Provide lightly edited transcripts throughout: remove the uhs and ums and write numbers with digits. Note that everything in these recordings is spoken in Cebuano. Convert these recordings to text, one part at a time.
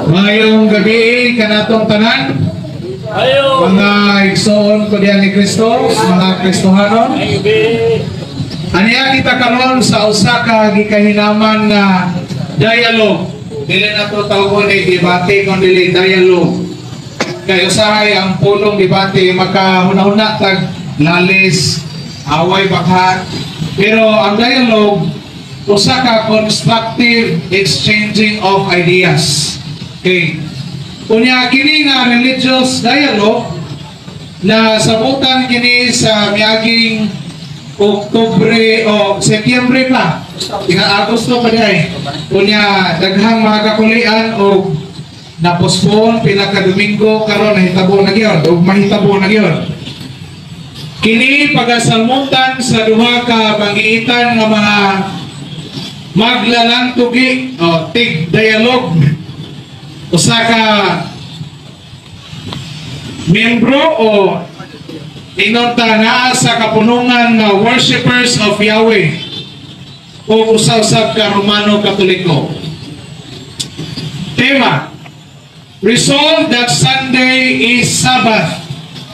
Maayong gabi kanatong tanan. Mga igsoon ko diyan ni Kristo, mga Kristohanon. Aniya kita karon sa usa ka gikahinaman nga dialogue. Dili na to tawgon ni debate kun dili dialogue. Kay usahay ang pulong debate makahuna-huna tag lalis, away bakhat. Pero ang dialogue, usa ka constructive exchanging of ideas. Okay. Unya kini nga religious dialogue na sabutan kini sa miaging Oktubre o Setyembre pa. Tinga Agosto pa diay. Unya daghang mga kakulian og na-postpone pila ka Domingo, karon nahitabo na gyud og mahitabo na gyud. Kini pagasalmutan sa duha ka banggiitan nga mga maglalantugi o tig dialogue. Usa ka miyembro o ingon ta naa sa kapunungan nga Worshippers of Yahweh o usa-usab ka Romano Katoliko. Tema: Resolve that Sunday is Sabbath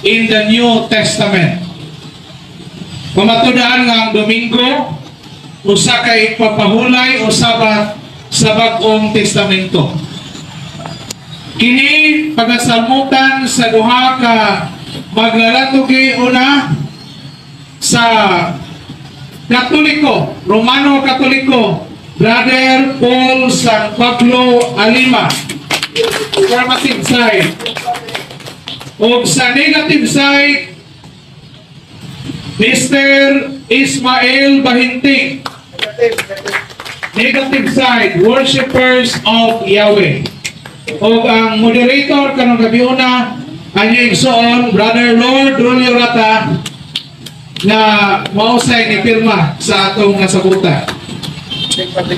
in the New Testament. Pamatudan nga ang Domingo usa ka igpapahulay o Sabbath sa Bag-ong Testamento. Kini pagasalmutan sa duha ka maglalatugi, una sa Katoliko, Romano Katoliko, Brother Paul San Pablo Alima, affirmative side. O sa negative side, Mr. Ismael Bahinting. Negative side, Worshippers of Yahweh. O ang moderator karong gabi una, ang igsoon, Brother Lord Rulio Rata, na mausay ni pirma sa atong nasabutan.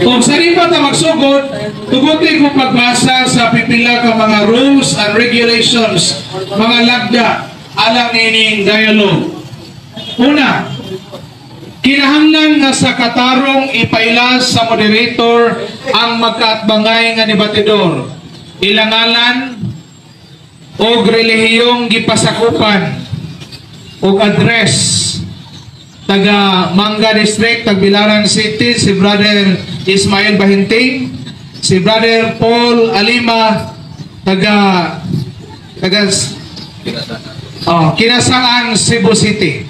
Kung sa pa ta magsugod, tuguti ko pagbasa sa pipila ka mga rules and regulations, mga lagda, alang nining dialogue. Una, kinahanglan nga sa katarong ipailas sa moderator ang magkaatbangay nga debatidor. Ilang ngalan og relihiyong gipasakupan og address. Taga Manga District, Tagbilaran City, si Brother Ismael Bahinting, si Brother Paul Alima, taga taga oh, Kinasangan, Cebu City.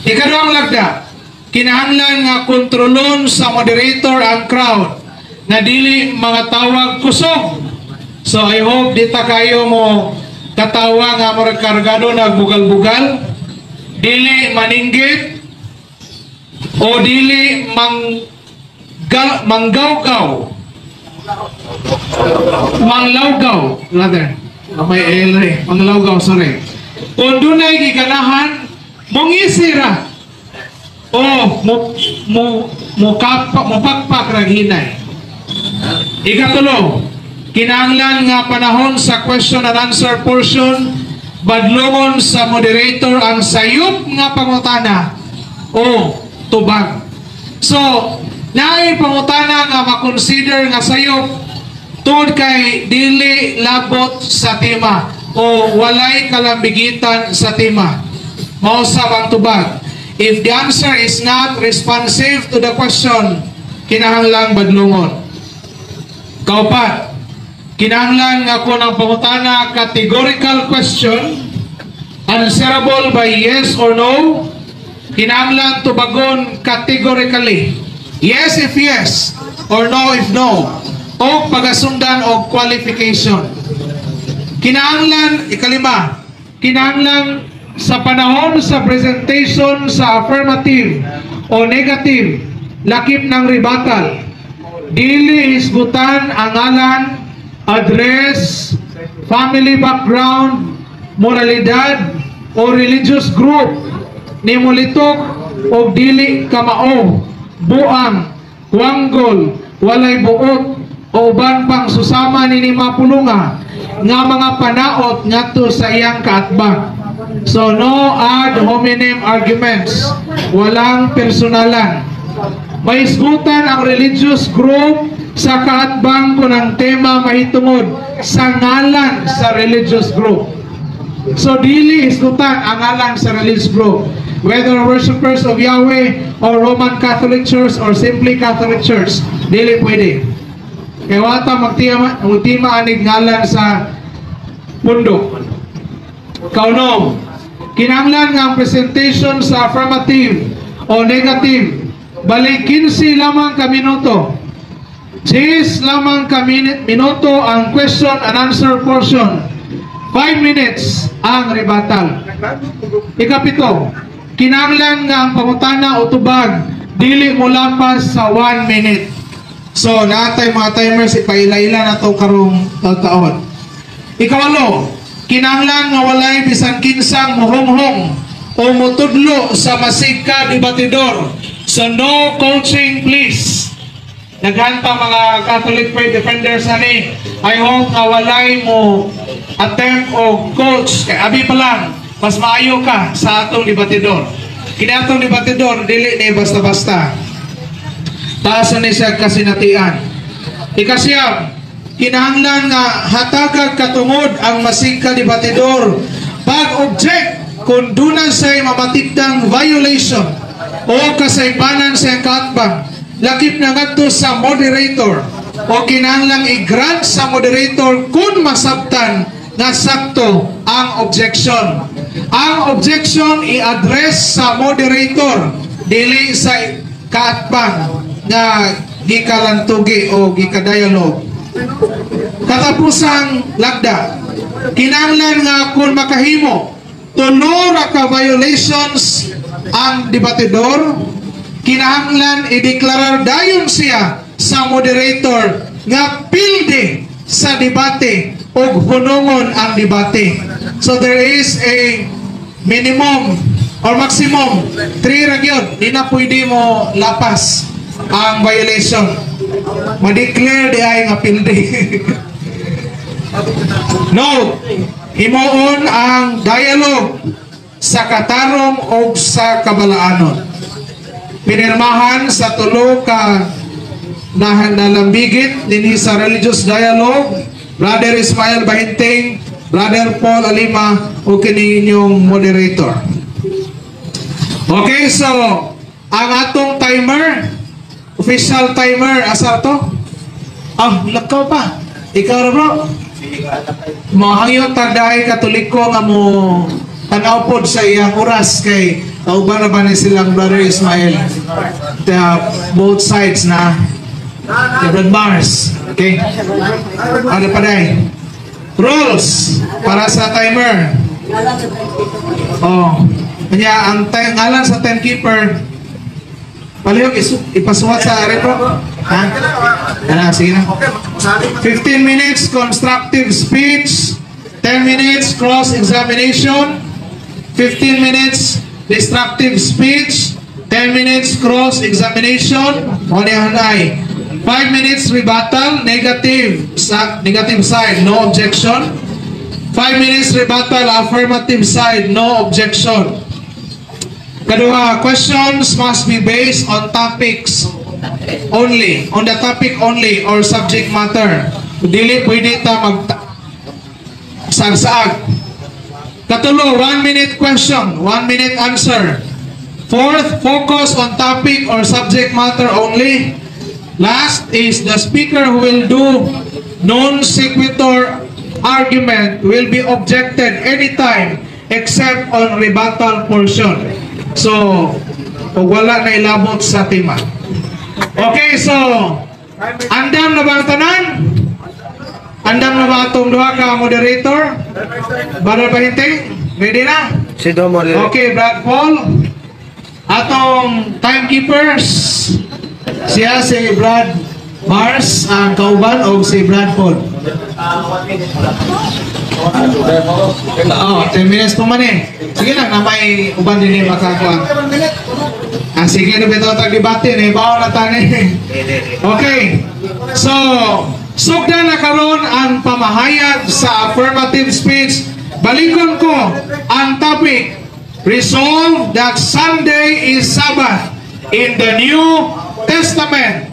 Ikaduhang lagda, kinahanglan nga kontrolon sa moderator ang crowd na dili mga tawag kusog. So I hope di ta kayo mo katawa nga murag kargado nagbugal-bugal, dili maninggit o dili manggawgaw, manglawgaw rather. Ah, may L eh. Manglawgaw, sorry. Kung dunay giganahan, mongisi ra o mo mo mo kapa, mo pakpak ra hinay. Ikatulo, kinahanglan nga panahon sa question and answer portion, badlongon sa moderator ang sayop nga pangutana o tubag. So, naay pangutana nga makonsider nga sayop tungod kay dili labot sa tema o walay kalambigitan sa tema. Mausab ang tubag. If the answer is not responsive to the question, kinahanglang badlongon. Kaupat, kinahanglan nga kung ang pangutana categorical question, answerable by yes or no, kinahanglan tubagon categorically. Yes if yes, or no if no. O pagasundan og qualification. Kinahanglan, ikalima, kinahanglan sa panahon sa presentation sa affirmative o negative, lakip ng rebuttal, dili hisgutan ang ngalan, address, family background, moralidad, o religious group ni mulitok og dili kamao, buang, wanggol, walay buot, o uban pang susama nini mapulunga nga mga panaot ngadto sa iyang kaatbang. So no ad hominem arguments, walang personalan. Mahisgutan ang religious group sa Sa kaatbang kung ang tema mahitungod sa ngalan sa religious group. So dili hisgutan ang ngalan sa religious group, whether worshippers of Yahweh or Roman Catholic Church or simply Catholic Church, dili pwede. Kay wa ta magtima anig ngalan sa pundok. Kaunom, kinahanglan nga ang presentation sa affirmative o negative balik 15 lamang ka minuto. 10 lamang ka minuto ang question and answer portion. 5 minutes ang rebuttal. Ikapito, kinahanglan nga ang pangutana o tubag dili mo lampas sa 1 minute. So, naa tay mga timers, ipaila-ila na to karong taon. Ikawalo, kinahanglan nga walay bisan kinsang mohunghong o mutudlo sa masig ka debatidor. So no coaching, please. Daghan pa mga Catholic Faith Defenders ani. I hope nga walay mo attempt o coach kay abi pa lang mas maayo ka sa atong debatidor. Kini atong debatidor, dili ni basta-basta. Taas na ni siya kasinatian. Ikasiyam, kinahanglan nga hatagag katungod ang masig ka debatidor pag-object kung duna say mamatikdang violation o kasaypanan sa iyang kaatbang lakip na ngadto sa moderator o kinahanglang i-grant sa moderator kung masabtan nga sakto ang objection. Ang objection i-address sa moderator, dili sa kaatbang nga gikalantugi o gikadialog. Katapusang lagda, kinahanglan nga kung makahimo tulo ra ka violations ang debatidor, kinahanglan ideklarar dayon siya sa moderator nga pildi sa debate ug hunungon ang debate. So there is a minimum or maximum, 3 ra gyud, di na pwede mo lapas ang violation. Ma-declare di ay nga pildi. Note, himuon ang dialogue sa katarong o sa kabalaanon. Pinirmahan sa tulo ka na nalambigit dinhi sa religious dialogue, Brother Ismael Bahinting, Brother Paul Alima, o kini inyong moderator. Okay, so ang atong timer, official timer, asa to? Ah, lakaw pa. Ikaw ra, bro. Mohangyo tagdahay Katoliko nga mo tanaw pod sa iyang oras kay kauban na ba ni silang Brother Ismael. The, both sides na. The Brad Mars. Okay? Ano pa day? Rules para sa timer. Oh. Kanya ang ngalan sa timekeeper, palihog ipasuwat sa are, bro. Ha? Ano, sige na. 15 minutes constructive speech, 10 minutes cross-examination, 15 minutes destructive speech, 10 minutes cross-examination, mo ni ay 5 minutes rebuttal, negative sa negative side, no objection. 5 minutes rebuttal, affirmative side, no objection. Kaduha, questions must be based on topics only, on the topic only or subject matter. Dili pwede ta mag saag. Katulo, 1 minute question, 1 minute answer. Fourth, focus on topic or subject matter only. Last is the speaker who will do non sequitur argument will be objected anytime except on rebuttal portion. So, ug wala na ilabot sa tema. Okay, so andam na ba ang tanan? Andam na ba atong duha ka moderator? Brother Bahinting? Ready na? Si Domo. Okay, Brad Paul. Atong timekeepers, siya si Brad Mars ang kauban o si Brad Paul. Oo, 10 minutes pa man eh. Sige lang, na may uban din eh makakuha. Ah, sige na bitaw tag debate, na na tani. Okay. So, sugdan na karon ang pamahayag sa affirmative speech. Balikon ko ang topic. Resolve that Sunday is Sabbath in the New Testament.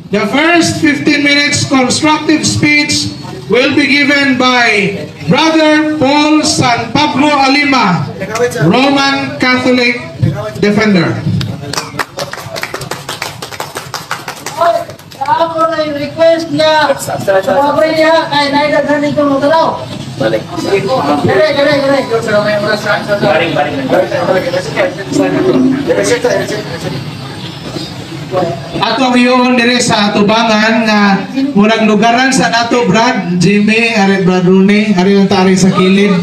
The first 15 minutes constructive speech will be given by Brother Paul San Pablo Alima, Roman Catholic Defender. Ako na yung request nga sumabay niya kay naidaghan nito mga tanaw. Balik. Kere, kere, kere. Baring, baring. Ato ang iyon dire sa atubangan nga murag lugaran sa nato, Brad Jimmy, ari Brad Rooney, ari lang tari sa kilid.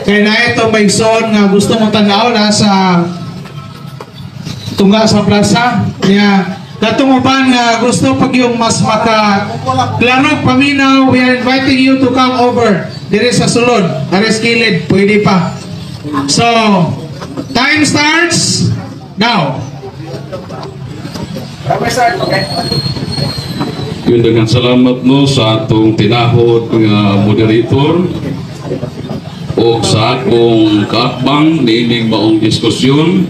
Kay na ito may zone nga gusto mong tanaw na sa tungga sa plaza niya. Katong uban nga gusto pag yung mas maka klaro paminaw, we are inviting you to come over dire sa sulod, ari sa kilid, pwede pa. So, time starts now. Yun, daghang salamat no sa atong tinahod nga moderator o sa akong kaakbang niining maong diskusyon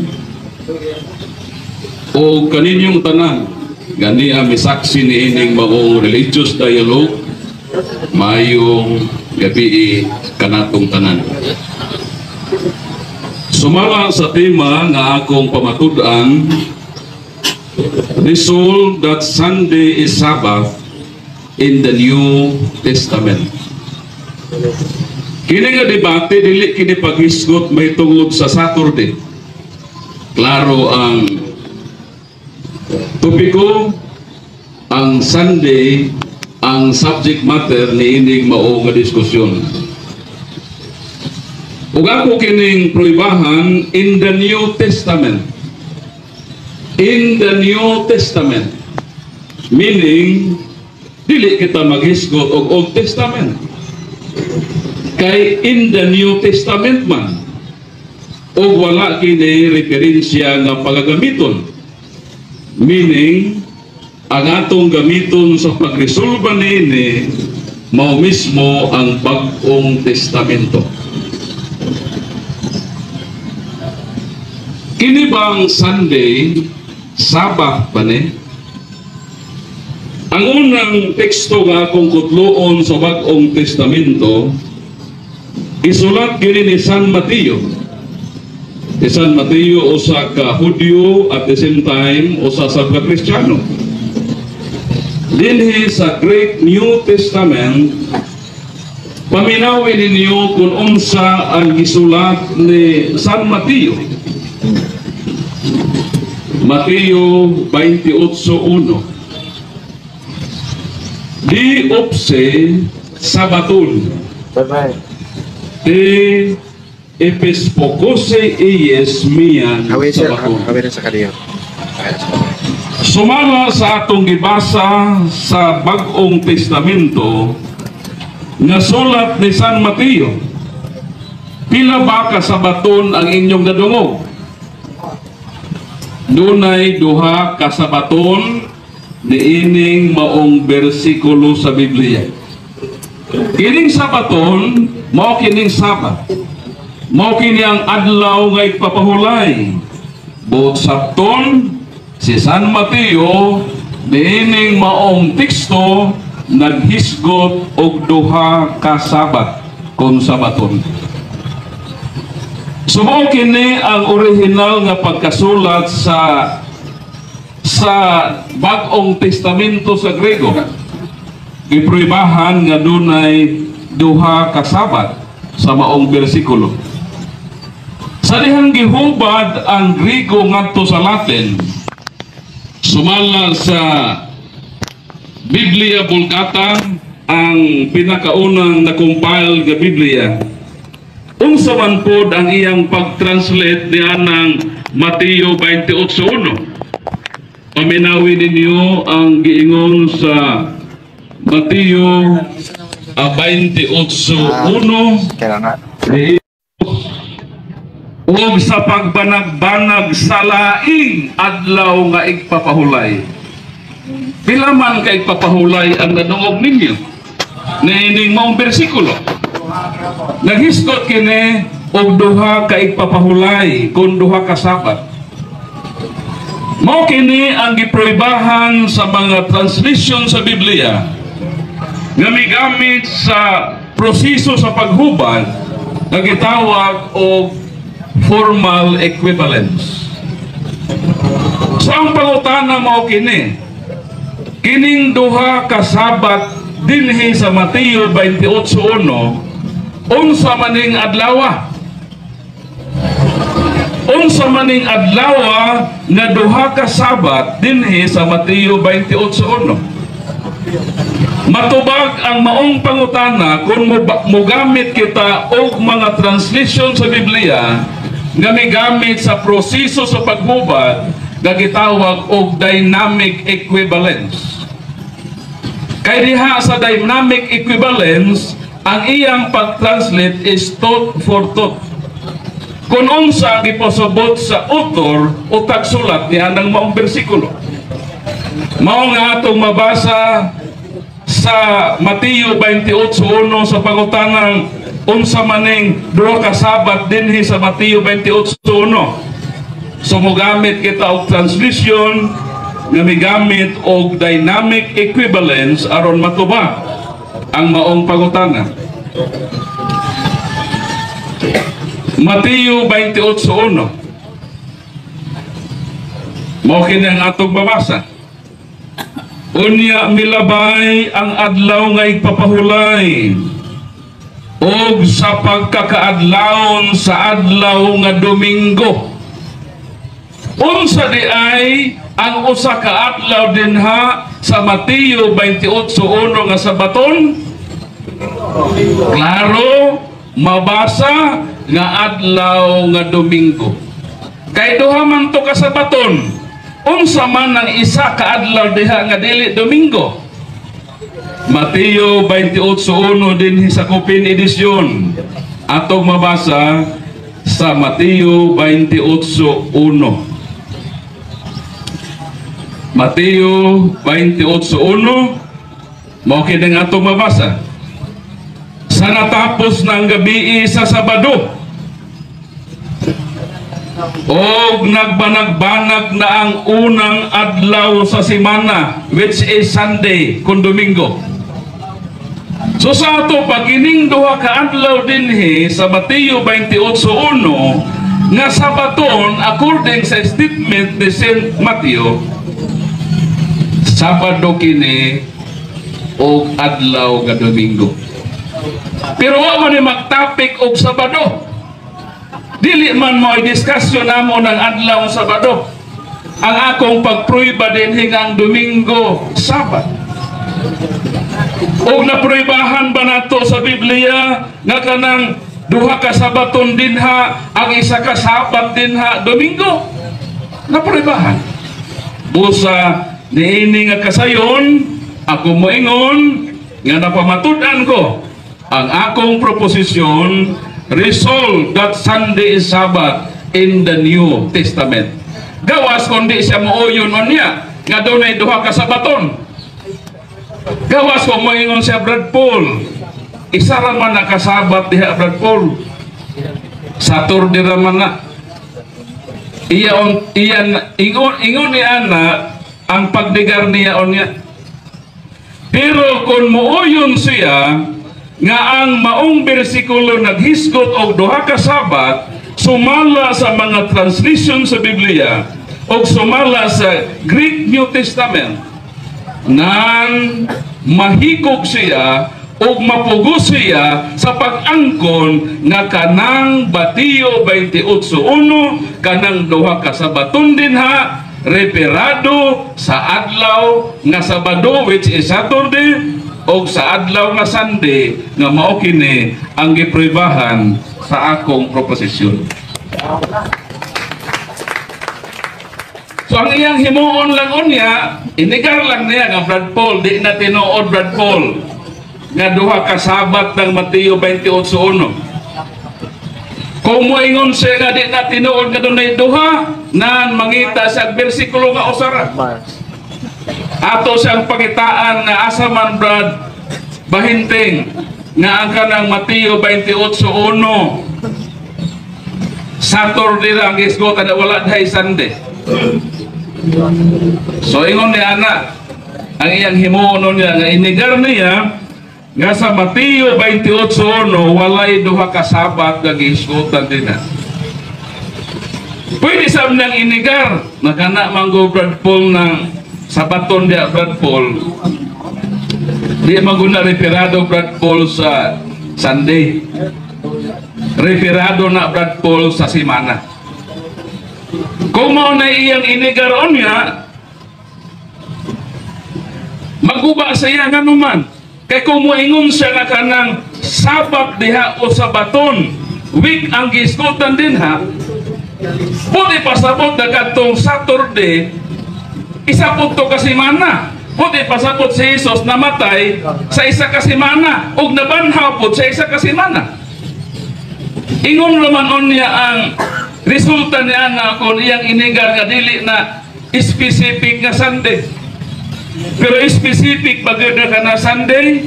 o kaninyong tanan gani ang misaksi niining maong religious dialogue. Mayong gabi kanatong tanan. Sumala sa tema nga akong pamatud-an, "Resolve that Sunday is Sabbath in the New Testament." Kini nga debate dili kini paghisgot may tungod sa Saturday. Klaro ang topiko, ang Sunday ang subject matter ni ining mao nga diskusyon. Ug ako kining pruibahan in the New Testament. In the New Testament. Meaning, dili kita maghisgot og Old Testament. Kay in the New Testament man, og wala kini referensya nga pagagamiton. Meaning, ang atong gamiton sa pagresolba niini mao mismo ang Bag-ong Testamento. Kini bang Sunday, Sabbath ba ni? Ang unang teksto nga akong kutloon sa Bag-ong Testamento, isulat kini ni San Mateo. Si San Mateo usa ka Hudyo, at the same time usa sa ka Kristiyano. Dinhi sa Great New Testament, paminawin ninyo kung unsa ang gisulat ni San Mateo. Mateo 28:1. Di opse sabaton. Bye-bye. Di epispokose iyes mian Hawi sir, sabaton. Hawi rin sa kaliyo. Sumala sa atong gibasa sa Bag-ong Testamento nga sulat ni San Mateo, pila ba ka sabaton ang inyong nadungog? Dunay duha ka sabaton niining maong bersikulo sa Biblia. Kining sabaton mao kining Sabat. Mao kini ang adlaw nga ipapahulay. Buot sabton, si San Mateo niining maong teksto naghisgot og duha ka Sabat kon sabaton. So mao kini ang orihinal nga pagkasulat sa Bag-ong Testamento sa Grego. Gipruibahan nga dunay duha ka Sabat sa maong bersikulo. Sa dihang gihubad ang Grego ngadto sa Latin, sumala sa Biblia Vulgata, ang pinakaunang na-compile nga Biblia, unsa man pod ang iyang pag-translate ni anang Mateo 28:1? Paminawi ninyo ang giingon sa Mateo 28:1. Kaya nga. Ug sa pagbanag-banag sa laing adlaw nga igpapahulay. Pila man ka igpapahulay ang nadungog ninyo niining maong bersikulo? Naghisgot kini og duha ka igpapahulay kun duha ka Sabat. Mao kini ang gipruebahan sa mga translation sa Biblia nga migamit sa proseso sa paghubad nga gitawag og formal equivalence. So ang pangutana mao kini, kining duha ka Sabat dinhi sa Mateo 28:1, unsa maning adlawa? Unsa maning adlawa nga duha ka Sabat dinhi sa Mateo 28:1? Matubag ang maong pangutana kung mogamit kita og mga translation sa Biblia nga migamit sa proseso sa paghubad nga gitawag og dynamic equivalence. Kay diha sa dynamic equivalence, ang iyang pag-translate is tot for tot. Kung unsa ang gipasabot sa author o tagsulat niya ng maong bersikulo. Mao nga atong mabasa sa Mateo 28:1 sa pangutanang unsa maning duha ka Sabat dinhi sa Mateo 28:1. So mogamit kita og translation nga migamit og dynamic equivalence aron matubag ang maong pangutana. Mateo 28:1. Mao kini ang atong mabasa. Unya milabay ang adlaw nga igpapahulay og sa pagkakaadlawon sa adlaw nga Domingo. Unsa di ay ang usa ka adlaw dinha sa Mateo 28:1 nga Sabaton? Klaro mabasa nga adlaw nga Domingo. Kay duha man to ka Sabaton. Unsa man ang isa ka adlaw diha nga dili Domingo? Mateo 28:1 dinhi sa Kupin edisyon. Atong mabasa sa Mateo 28:1. Mateo 28:1 mao kini ang atong mabasa. Sa natapos ng gabi sa Sabado, og nagbanag-banag na ang unang adlaw sa semana, which is Sunday kung Domingo. So sa ato pag ining duha ka adlaw dinhi sa Mateo 28:1 nga Sabaton, according sa statement ni Saint Matthew, Sabado kini og adlaw nga Domingo. Pero wa man ni magtapik og Sabado. Dili man mo i-discussion namo ng adlaw Sabado. Ang akong pagprueba dinhi nga ang Domingo Sabat. Og napruebahan ba nato sa Biblia nga kanang duha ka Sabaton dinha, ang isa ka Sabat dinha Domingo? Napruebahan. Busa niini nga kasayon, ako moingon nga napamatud-an ko ang akong proposisyon, resolve that Sunday is Sabbath in the New Testament. Gawas kundi siya mooyon niya nga dunay duha ka Sabaton. Gawas kung moingon siya, "Brad Paul, isa ra man nakasabat diha, Brad Paul. Saturday ra man na." Iya on iyan ingon ingon ni ana ang pagdigar niya unya. Pero kung mooyon siya nga ang maong bersikulo naghisgot og duha ka Sabat sumala sa mga translation sa Biblia og sumala sa Greek New Testament, nan mahikog siya og mapugos siya sa pag-angkon nga kanang Mateo 28:1, kanang duha ka Sabaton dinha referado sa adlaw nga Sabado, which is Saturday, og sa adlaw nga Sunday nga mao kini ang gipruebahan sa akong proposisyon. So ang iyang himuon lang unya, inigar lang niya nga, "Brad Paul, di na tinuod, Brad Paul, nga duha ka Sabat ng Mateo 28:1." Kung moingon siya nga di na tinuod nga dunay duha, nan mangita sa bersikulo nga usara. Ato siyang pangitaan nga asa man, Brad, bahinting nga ang kanang Mateo 28:1 Saturday lang isgot, wala dhay Sunday. So ingon ni ana, ang iyang himuon niya nga inigar niya nga sa Mateo 28:1 walay duha ka Sabat nga gihisgutan dinha. Pwede sab nang inigar na kana man go, Brad Paul, ng Sabaton diya, Brad Paul. Di man guna referado, Brad Paul, sa Sunday. Referado na, Brad Paul, sa simana. Kung mao na iyang inigar niya, maguba sa iya nganuman. Kay kung moingon siya nga kanang Sabat diha o Sabaton, week ang gisgutan dinha, pwede pasabot na kadtong Saturday, isa po to ka semana. Pwede pasabot si Jesus namatay sa isa ka semana ug nabanhaw pod sa isa ka semana. Ingon naman unya ang resulta niya na kung iyang inigar nga dili na specific nga Sunday. Pero specific ba gyud na ka na Sunday?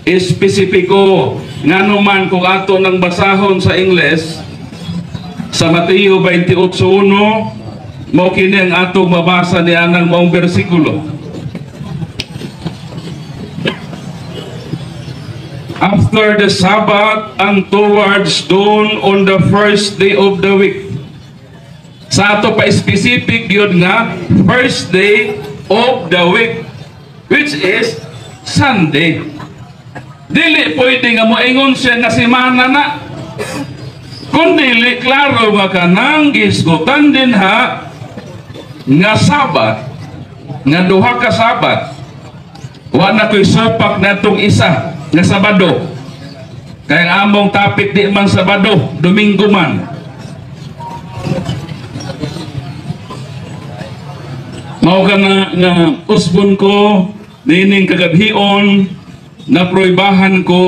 Espesipiko. Ngano man kung ato nang basahon sa Ingles sa Mateo 28:1, mao kini ang atong mabasa ni anang maong bersikulo. "After the Sabbath and towards dawn on the first day of the week." Sa ato pa specific yun nga first day of the week, which is Sunday. Dili pwede nga moingon siya nga semana na. Kung dili klaro nga kanang gisgutan dinha nga Sabat, nga duha ka Sabat, wa na ko'y supak na itong isa nga Sabado. Kaya ang among topic di man Sabado, Domingo man. Mao ka nga, nga usbon ko nining kagabhion na proibahan ko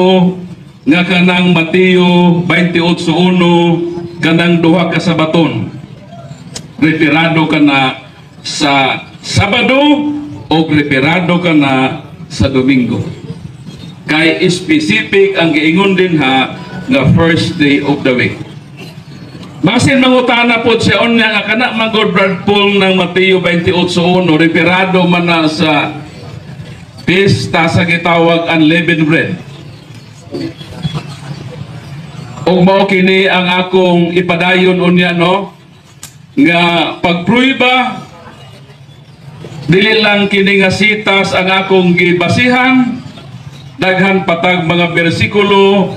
nga kanang Mateo 28:1 kanang duha ka Sabaton. Referado ka na sa Sabado o referado ka na sa Domingo. Kay specific ang giingon dinha nga first day of the week. Basin mangutana po siya unya nga kana man god, Brad Paul, ng Mateo 28:1 referado man na sa pista sa gitawag unleavened bread. Ug mao kini ang akong ipadayon unya, no, nga pagpruiba dili lang kini nga sitas ang akong gibasihan, daghan patag mga bersikulo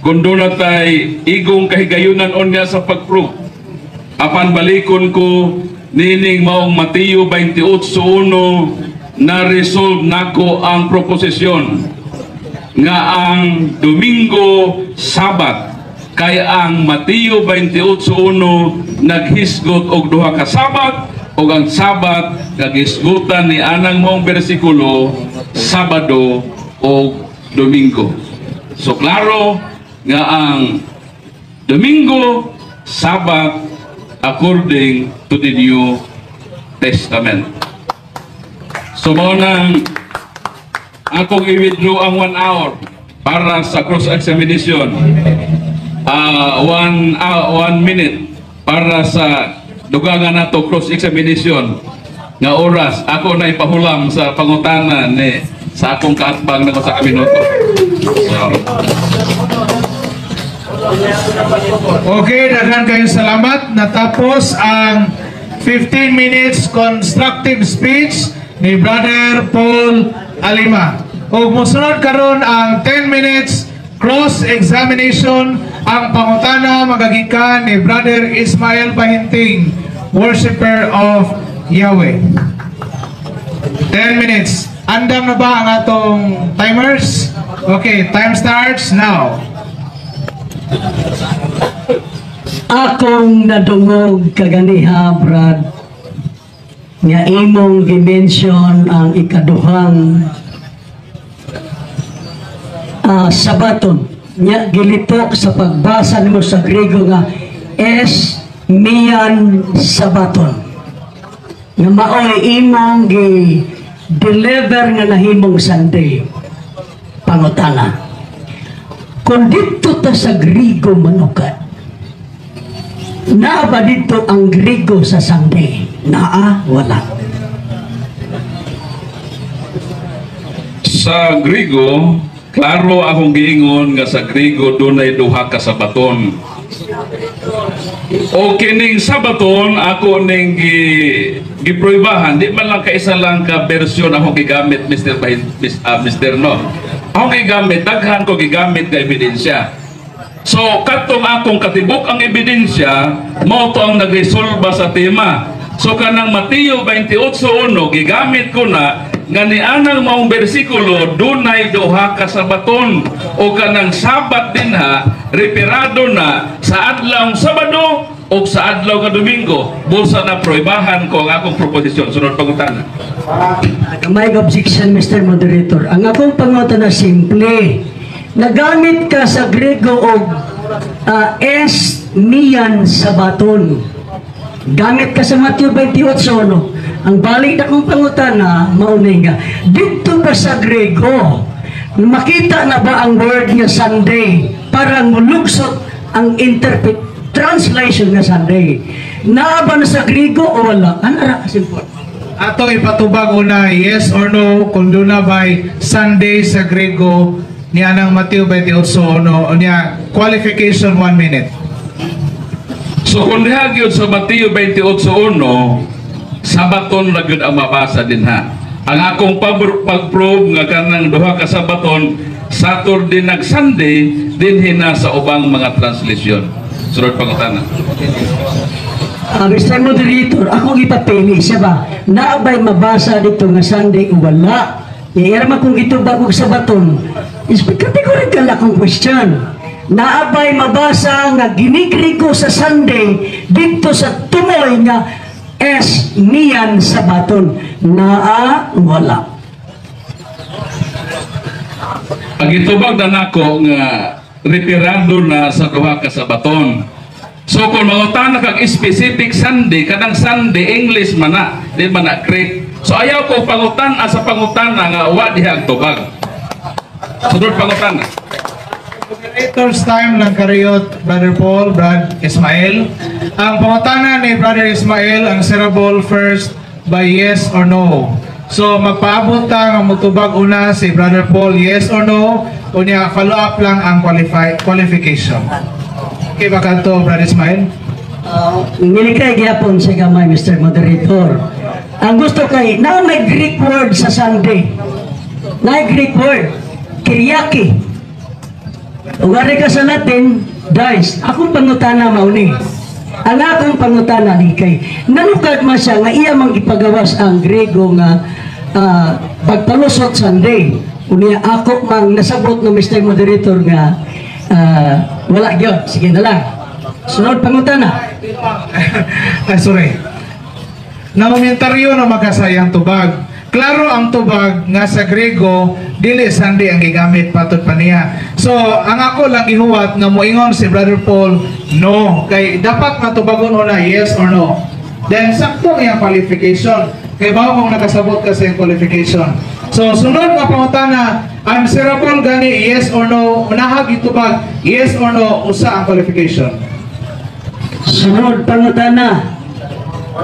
kung doon na tay igong kahigayunan unya sa pag-prove. Apan balikon ko nining maong Mateo 28:1 na resolve nako ang proposisyon nga ang Domingo Sabat, kay ang Mateo 28:1 naghisgot og duha ka Sabat ug ang Sabat kagisgutan ni anang maong bersikulo Sabado o Domingo. So klaro nga ang Domingo Sabat according to the New Testament. So mao nang akong i-withdraw ang 1 hour para sa cross-examination. 1 minute para sa dugangan nato cross-examination nga oras. Ako na ipahulam sa pangutana ni sa akong kaatbang na sa minuto. So, Okay, daghan kayong salamat. Natapos ang 15 minutes constructive speech ni Brother Paul Alima. Ug mosunod karon ang 10 minutes cross-examination. Ang pangutana magagikan ni Brother Ismael Bahinting, worshipper of Yahweh. 10 minutes. Andam na ba ang atong timers? Okay, time starts now. Akong nadungog kaganiha, Brad, nga imong gimension ang ikaduhang Sabaton nya gilitok sa pagbasa nimo sa Grego nga es mian Sabaton nga maoy imong gi deliver nga nahimong Sunday. Pangutana: kung dito ta sa Grigo manukad, naa ba dito ang Grigo sa Sunday? Naa, wala? Sa Grigo, klaro akong giingon nga sa Grigo dunay duha ka sabaton. O kining sabaton ako ning gipruebahan, di man lang kaisa lang ka version ako gigamit, Mr. Bahin, Mr. No. Ako gigamit, daghan ko gigamit nga ebidensya. So katong akong katibok ang ebidensya, mao to ang nagresolba sa tema. So kanang Mateo 28:1 gigamit ko na nga nianang maong bersikulo dunay duha ka sabaton, o kanang Sabat dinha referado na sa adlaw Sabado o sa adlaw nga Domingo. Busa na pruebahan ko ang akong proposisyon. Sunod pangutana. May objection, Mr. Moderator. Ang akong pangutana simple. Nagamit ka sa Grego og es mian sabaton. Gamit ka sa Matthew 28, no? Ang balik na kong pangutana, maunay nga. Dito ba sa Grego, makita na ba ang word nga Sunday para mulugsot ang interpret translation nga Sunday? Naa ba na sa Grego o wala? Ano ra? Simple. Ato ipatubag una, yes or no, kung duna by Sunday sa Grego ni anang Mateo 28 no niya, qualification 1 minute. So kung diha gyud sa Mateo 28:1, sabaton ra gyud ang mabasa dinha. Ang akong pag-prove nga kanang duha ka sabaton, Saturday nag Sunday, dinhi na sa ubang mga translation. Sunod pangutana. Mr. Moderator, akong ipapili siya ba? Naabay mabasa dito nga Sunday o wala? Iya man kung gitubag og sabaton. Is categorical akong question. Naabay mabasa nga ginigrigo sa Sunday dito sa tumoy nga es mian sabaton? Naa, wala? Ang gitubag na nako nga referado na sa duha ka sabaton. So kung mangutana kag specific Sunday, kanang Sunday English man na, di man na Greek. So ayaw ko pangutan sa pangutana nga wa diha ang tubag. Sunod pangutana. Moderator's time lang kariyot, Brother Paul, Brad Ismail. Ang pangutana ni Brother Ismail ang answerable first by yes or no. So magpaabot ta nga mutubag una si Brother Paul, yes or no, unya follow up lang ang qualification. Okay ba kadto, Brother Ismail? Nilikay gyapon sa gamay, Mr. Moderator. Ang gusto kay na may Greek word sa Sunday. Na Greek word, Kyriaki. Ugari ka sa Latin, dies. Akong pangutana mauni. Ang akong pangutana ni kay nanukad man siya nga iya mang ipagawas ang Grego nga pagpalusot Sunday. Unya ako mang nasabot ng Mr. Moderator nga wala gyud. Sige na lang. Sunod pangutana. Ay, sorry. Namomentaryo na magkasayang tubag. Klaro ang tubag nga sa Grego, dili Sunday ang gigamit patod pa niya. So, ang ako lang gihuwat nga moingon si Brother Paul, no. Kay dapat matubagon una, yes or no. Then, sakto ang iyang qualification. Kay bawo kung nakasabot ka sa iyang qualification. So, sunod nga pangutana, answerable gani, yes or no, unahag itubag, yes or no, usa ang qualification. Sunod pangutana.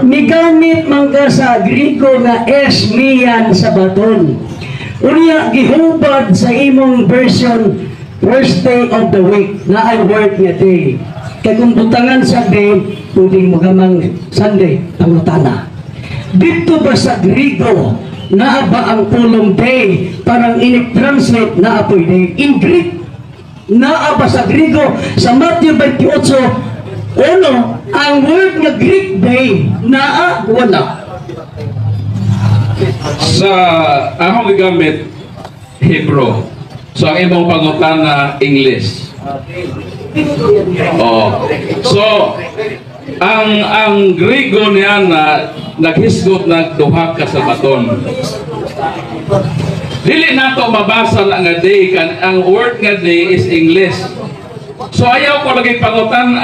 Migamit man ka sa Grego nga es mian sabaton. Unya gihubad sa imong version first day of the week na ay work nga day. Kay kung butangan sa day, pwedeng mugamang Sunday, pangutana. Dito ba sa Grego, naa ba ang pulong day, parang in-translate na apoy day? In Greek, naa ba sa Grego, sa Matthew 28:1, ang word nga Greek day, naa, wala? Sa akong gigamit Hebrew. So ang imong pangutana English. Oh. So ang Grego niya na naghisgot na duha ka sabaton. Dili nato mabasa na nga day kan ang word nga day is English. So ayaw ko lagi pangutan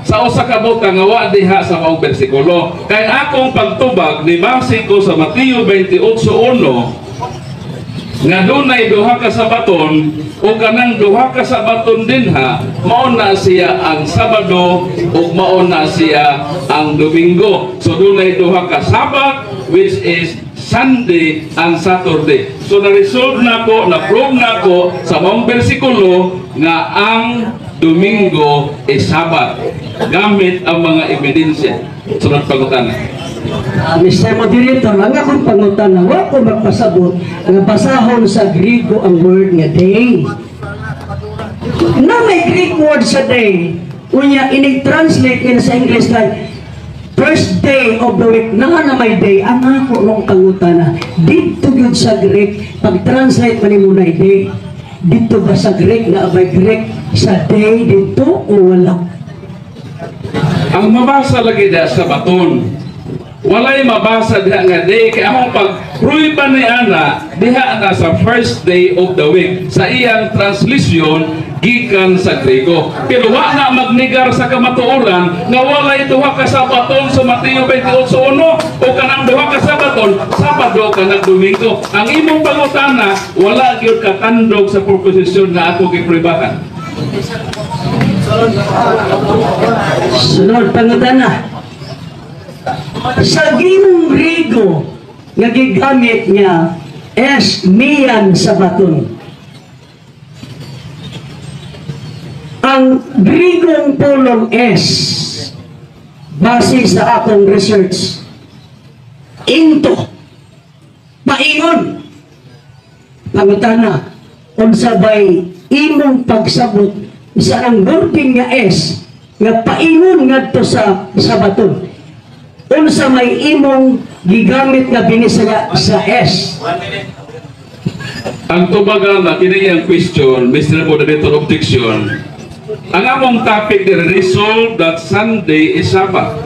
sa usa ka butang nga wa diha sa maong bersikulo. Kay akong pagtubag ni base ko sa Mateo 28:1 Nga dunay duha ka sabaton, o kanang duha ka sabaton dinha, mao na siya ang Sabado ug mao na siya ang Domingo. So dunay duha ka Sabat, which is Sunday and Saturday. So na-resolve na ko, na-prove na ko sa maong bersikulo nga ang Domingo is Sabat gamit ang mga ebidensya. Sunod pangutana. Mr. Moderator, ang akong pangutana, wa ko magpasabot nga basahon sa Griego ang word nga day. Na may Greek word sa day, unya ini-translate nila sa English like first day of the week, na may day. Ang ako nung pangutana, dito gyud sa Greek, pag-translate man nimo na day, dito ba sa Greek na may Greek sa day dito o wala? Ang mabasa lagi da sa baton. Walay mabasa diha nga day kay among pag prueba ni ana diha na sa first day of the week sa iyang translation gikan sa Grego. Pero wa na magnegar sa kamatuoran nga walay duha ka sabaton sa Mateo 28:1 o kanang duha ka sabaton, Sabado kanang Domingo. Ang imong pangutana, wala gyud katandog sa proposisyon nga ako gipruebahan. Sunod pangutana. Sa Ginoong Griego nga gigamit niya es mian sa baton. Ang Griegong pulong es, base sa akong research, into, paingon. Pangutana, unsa bay imong pagsabot sa ang wording nga es nga paingon ngadto sa sabaton? Unsa may imong gigamit nga binisaya sa S? Ang tubagan na kini ang question, Mr. Moderator, objection. Ang among topic ni resolve that Sunday is Sabbath.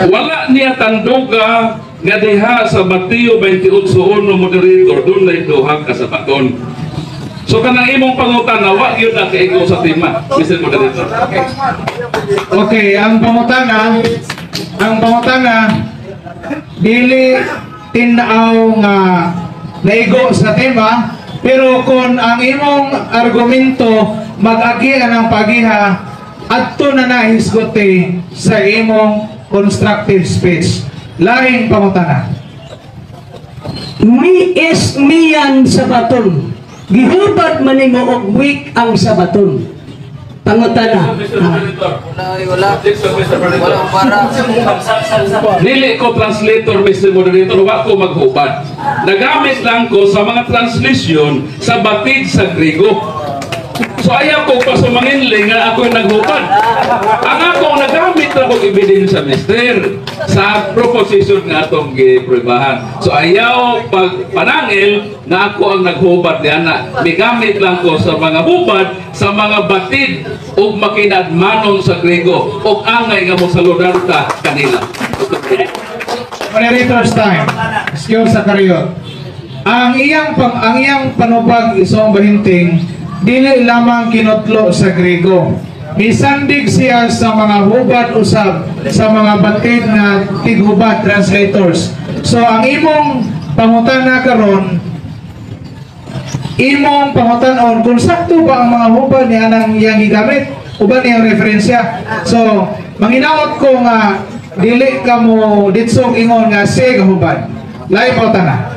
Wala niya tanduga nga diha sa Mateo 28:1, moderator, dunay duha ka sabaton. So kanang imong pangutana, wa gyud na kaigo sa tema, Mr. Moderator. Okay, ang pangutana dili tin-aw nga naigo sa tema, pero kung ang imong argumento mag-agi ang pagiha adto na nahisgote sa imong constructive speech. Laing pangutana. Mi es mian sa baton. Gihubad man nimo og week ang sabaton. Pangutana. Wala. Wala para. Dili ko translator, Mr. Moderator, wa ko maghubad. Nagamit lang ko sa mga translation sa batid sa Grego. So ayaw ko pa sumanginling nga ako'y naghubad. Ang akong nagamit na kong ebidensya, Mister, sa proposition nga atong gipruebahan. So ayaw pag panangil na ako ang naghubad niya na. Migamit lang ko sa mga hubad, sa mga batid ug makinadmanon sa Grego ug angay nga mo saludarta kanila. Moderator's time. Excuse sa kariyot. Ang iyang panubag, isong bahinting, dili lamang kinutlo sa Grego. Misandig siya sa mga hubad usab sa mga batid na tighubad translators. So ang imong pangutana karon, imong pangutanon kung sakto ba ang mga hubad ni anang iyang gigamit, uban niyang referensya. So manginaot ko nga dili ka mo ditsong ingon nga siya gahubad. Lain pangutana.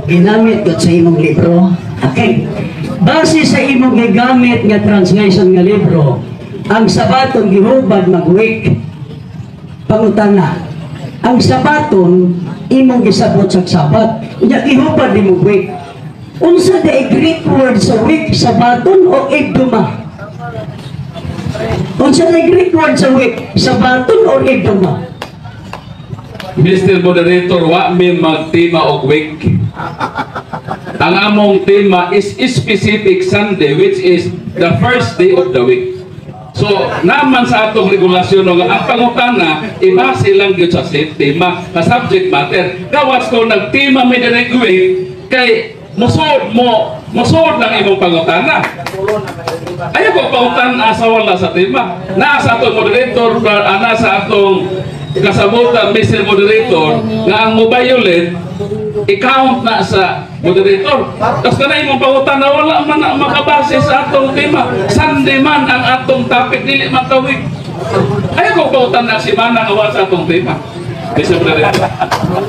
Ginamit gud sa imong libro. Okay. Base sa imong gigamit nga translation nga libro, ang sabaton gihubad mag-week. Pangutana, ang sabaton imong gisabot sa Sabat. Unya gihubad nimo week. Unsa the Greek word sa week, sabaton o ebdoma? Unsa the Greek word sa week, sabaton o ebdoma? Mr. Moderator, wa mi magtima og week. Ang among tema is specific Sunday, which is the first day of the week. So, naman sa atong regulasyon nga ang pangutana ibase lang gyud sa tema, sa subject matter. Gawas ko nagtema mi diri week kay musuod mo, musuod lang imong pangutana. Ayaw ko pangutan sa wala sa tema. Naa sa atong moderator, ana sa atong kasabutan, Mr. Moderator, nga ang mo-violate, i-count na sa Moderator. Tapos kana imong pangutana, wala man na makabase sa atong tema. Sunday man ang atong topic, dili man ka week. Ayaw ko pangutana simana nga wala sa atong tema. Mr. Moderator.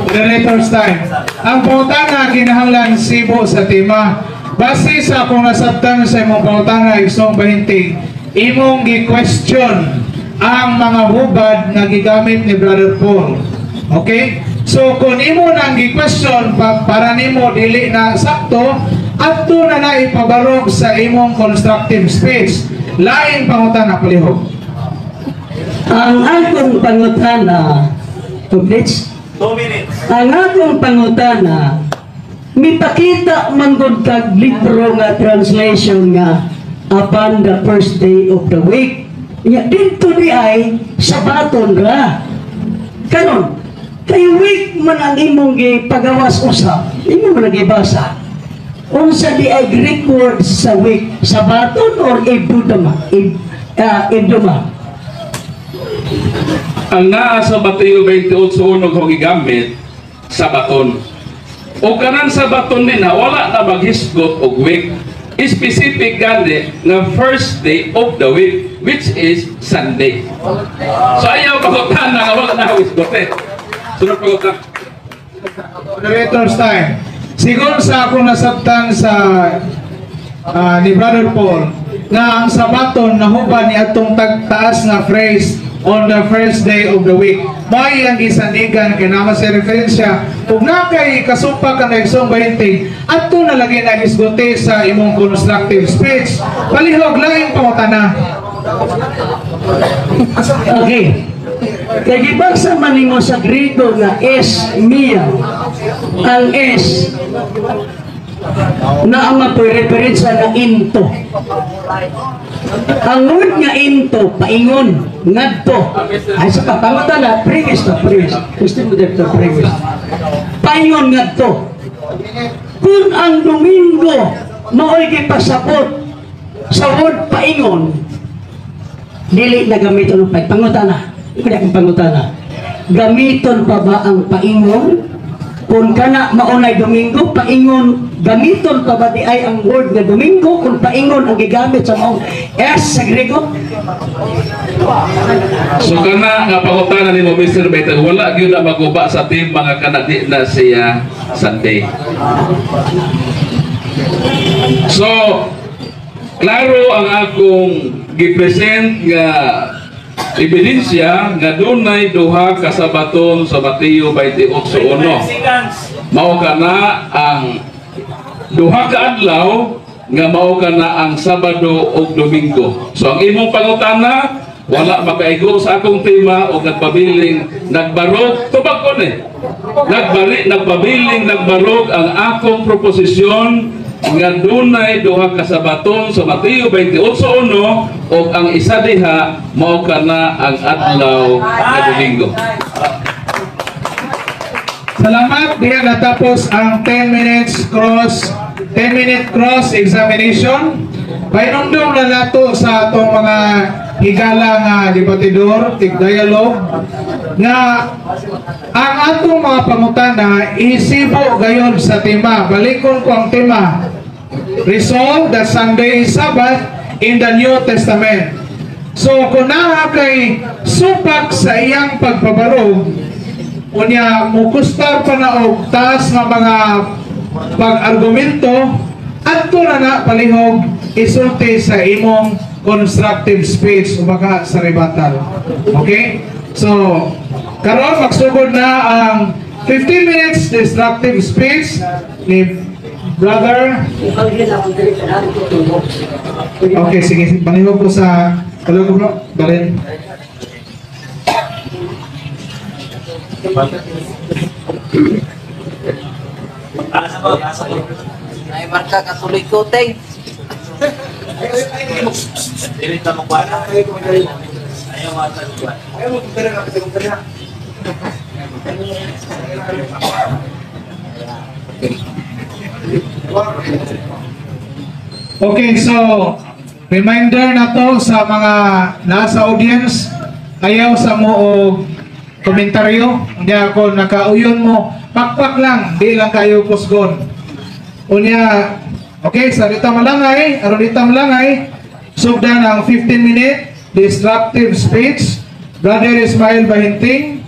Moderator's time. Ang pangutana kinahanglan sibo sa tema. Base sa akong nasabtan sa imong pangutana, Igsoong Bahinting, imong gi-question ang mga hubad nga gigamit ni Brother Paul. Okay? So kung imo nang gi-question para nimo dili na sakto, adto na na ipabarog sa imong constructive speech. Lain pangutana, palihog. Ang akong pangutana, 2 minutes. 2 minutes. Ang akong pangutana, mipakita man gud kag libro nga translation nga "upon the first day of the week". Nya didto di ay sabaton ra. Karon, kay week man ang imong gipagawas usab, imo man gibasa. Unsa di ay Greek word sa week? Sabaton or ebdoma? Ebdoma. Ang naa sa Mateo 28:1 kung gigamit sabaton. O kanan sabaton din na wala na maghisgot og week. Specific gani nga first day of the week, which is Sunday. So ayaw pangutana nga wala na hisgot eh. Sunod pangutana. Moderator's time. Sigon sa akong nasabtan sa ni Brother Paul nga ang sabaton nahuban ni atong tagtaas nga phrase "on the first day of the week". May ang gisandigan kay naman sa referensya. Ug na kay kasumpa ka na, Igsoong Bahinting, adto na lagi na hisgote sa imong constructive speech. Palihog, laing pangutana. Okay. Kay gibasa man nimo sa Griego nga es mia. Ang es na ang referensya nga into. Ang word nga into, paingon, ngadto. Ay sa pangutana, premise na premise. Christian Moderator, premise. Paingon, ngadto. Kung ang Domingo mao'y gipasabot sa word paingon, dili na gamiton ang paingon. Pangutana. Ikaw akong pangutana. Gamiton pa ba ang paingon? Kung kana maunay Domingo, paingon, gamiton pa ba di ay ang word nga Domingo kung paingon ang gigamit sa maong S sa Grego? So kana nga pangutana nimo, Mr. Baiter, wala gyud na maguba sa tema nga kana di na siya Sunday. So klaro ang akong gipresent nga ebidensya nga dunay duha ka sabaton sa Mateo 28:1. Seconds. Mao kana ang duha ka adlaw nga mao kana ang Sabado ug Domingo. So ang imong pangutana wala makaigo sa akong tema o nagpabiling nagbarog tubag ko ni. Nagpabiling nagbarog ang akong proposisyon nga dunay duha ka sabaton sa Mateo 28:1 ug ang isa diha mao kana ang adlaw nga Domingo. Salamat. Diha natapos ang 10 minutes cross 10 minute cross examination. Pahinumdum na nato sa atong mga higala nga debatidor, tig dialogue, nga ang atong mga pangutana isibo gayon sa tema. Balikon ko ang tema. Resolve that Sunday is Sabbath in the New Testament. So kung naa kay supak sa iyang pagpabarog, unya mukustar pa na og taas nga mga pag-argumento, adto na na palihog isulti sa imong constructive speech o baka sa rebuttal. Okay? So, karon magsugod na ang 15 minutes destructive speech ni Brother. Okay, sige, palihog ko sa palihog ko, bro. Dalhin. Ay, marka Katoliko ting. Dili ta mo kuan. Ayaw mata kuan. Okay, so reminder na to sa mga nasa audience, ayaw sa mo og komentaryo, hindi ako nakauyon mo, pakpak lang, di lang kayo kusgon. Unya, okay, sa dita malangay, aron dita malangay, sugdan ang 15-minute disruptive speech. Brother Ismail Bahinting,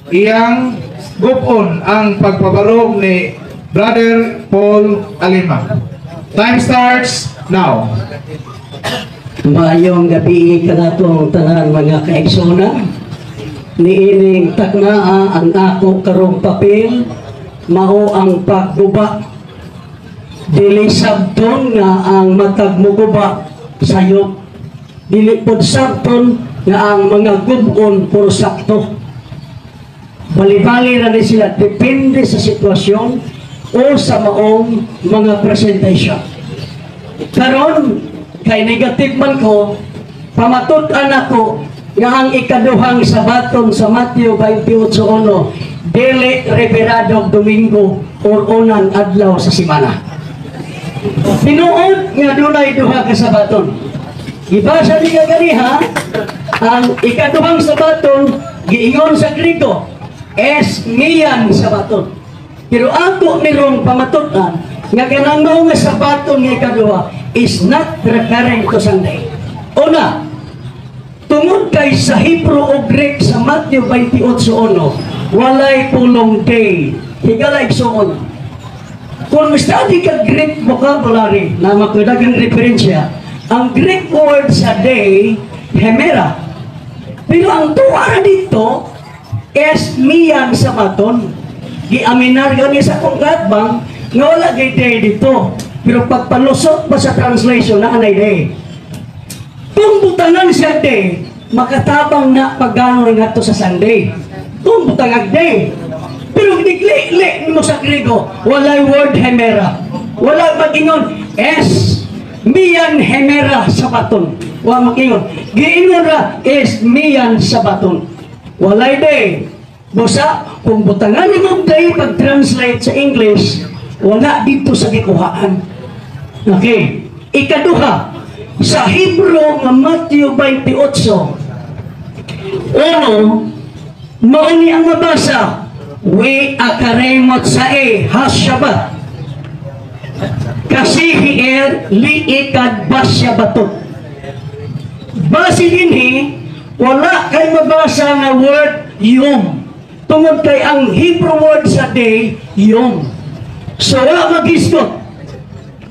iyang gupon ang pagpabarog ni Brother Paul Alima. Time starts now. Maayong gabi kanatong tanan, mga kaigsuonan. Niining taknaa, ang ako karong papel mao ang pagguba. Dili sabton nga ang matag muguba sayop. Dili pod sabton nga ang mga gubon puro sakto. Bali-bali ra ni sila, depende sa sitwasyon o sa maong mga presentation. Karon kay negative man ko, pamatud-an ako nga ang ikaduhang sabaton sa Matthew 28:1 dili referado og Domingo or unang adlaw sa simana. Tinuod nga dunay duha ka sabaton. Gibasa ni ganiha, ang ikaduhang sabaton giingon sa Griego es mian sabaton. Pero ako nirong pamatud-an nga kanang mao nga sabaton nga ikaduha is not referring to Sunday. Una, tungod kay sa Hebrew o Greek sa Matthew 28:1, walay pulong day. Higala, igsuon. Kung study ka Greek vocabulary na makadagang referensya, ang Greek word sa day, hemera. Pero ang tuwa na dito, es mian sabaton. Giaminar gani sa akong katbang nga wala kay day dito. Pero pagpalusot pa sa translation na anay day. Kung butangan siya day, makatabang na paggano rin ato sa Sunday. Kung butangan day. Pero nigli-li mo sa Griego, walay word hemera. Wala mag-ingon, es mian hemera sabaton. Wa mag-ingon. Giingon ra, es mian sabaton. Walay day. Busa, kung butangan ni mo day pag-translate sa English, wala dito sa gikuhaan. Okay. Ikaduha, sa Hebrew nga Matthew 28:1, mao ni ang mabasa, we akare motsae hashabat. Kasi hier liikad basyabatot. Base dinhi, wala kay mabasa nga word yom. Tungod kay ang Hebrew word sa day, yom. So wala magisgot.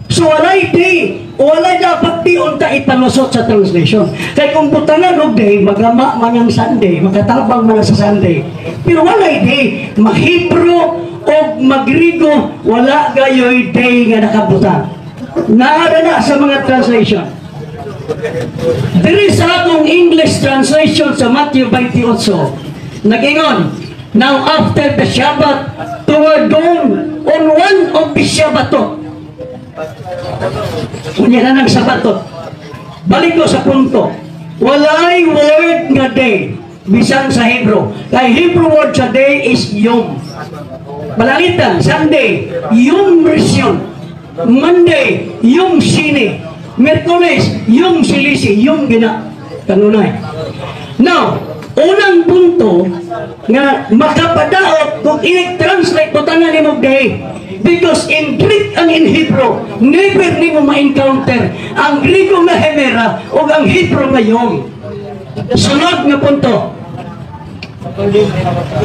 So walay day, walay dapat di unta ipalusot sa translation. Kay kung butangan og day, magama man ang Sunday, makatabang man ang sa Sunday. Pero walay day, ma-Hebrew o magrigo, wala gayoy day nga nakabutang. Naara na sa mga translation. Diri sa akong English translation sa Matthew 28, nag-ingon, "Now after the Shabbat, toward dawn, on one of the Shabbatot." Unya na ng Sabatot. Balik ko sa punto. Walay word nga day bisan sa Hebrew. Kay Hebrew word sa day is yom. Balalitan, Sunday, yom rishon. Monday, yom shini. Miyerkules, yom shilishi, yom gina. Kanunay. Now, unang punto nga makapadaot kung i-translate butangan nimo day, because in Greek and in Hebrew never nimo ma-encounter ang Griego nga hemera o ang Hebrew nga yom. Sunod nga punto,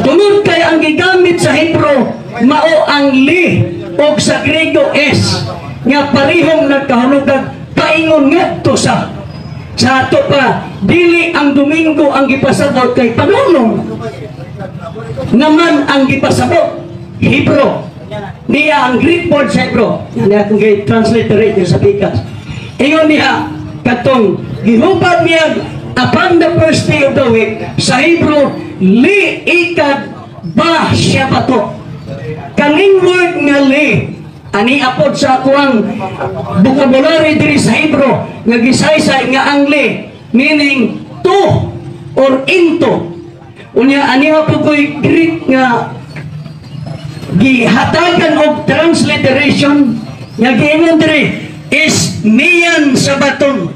tungod kay ang gigamit sa Hebrew mao ang li o sa Griego es nga parehong nagkahulugan paingon ngadto sa ato pa, dili ang Domingo ang gipasabot kay panulong naman ang gipasabot Hebrew niya ang Greek word sa Hebrew. Yan akong transliterate sa pikas. Ingon niya katong gihubad niya upon the first day of the week, sa Hebrew li ikad ba Shabbatot. Kaning word nga li ani apod sa akuang vocabulary diri sa Hebrew nga gisaysay nga ang li meaning to or into. Unya ani apod ko'y Greek nga gihatagan og transliteration nga giingon diri is mian sabaton.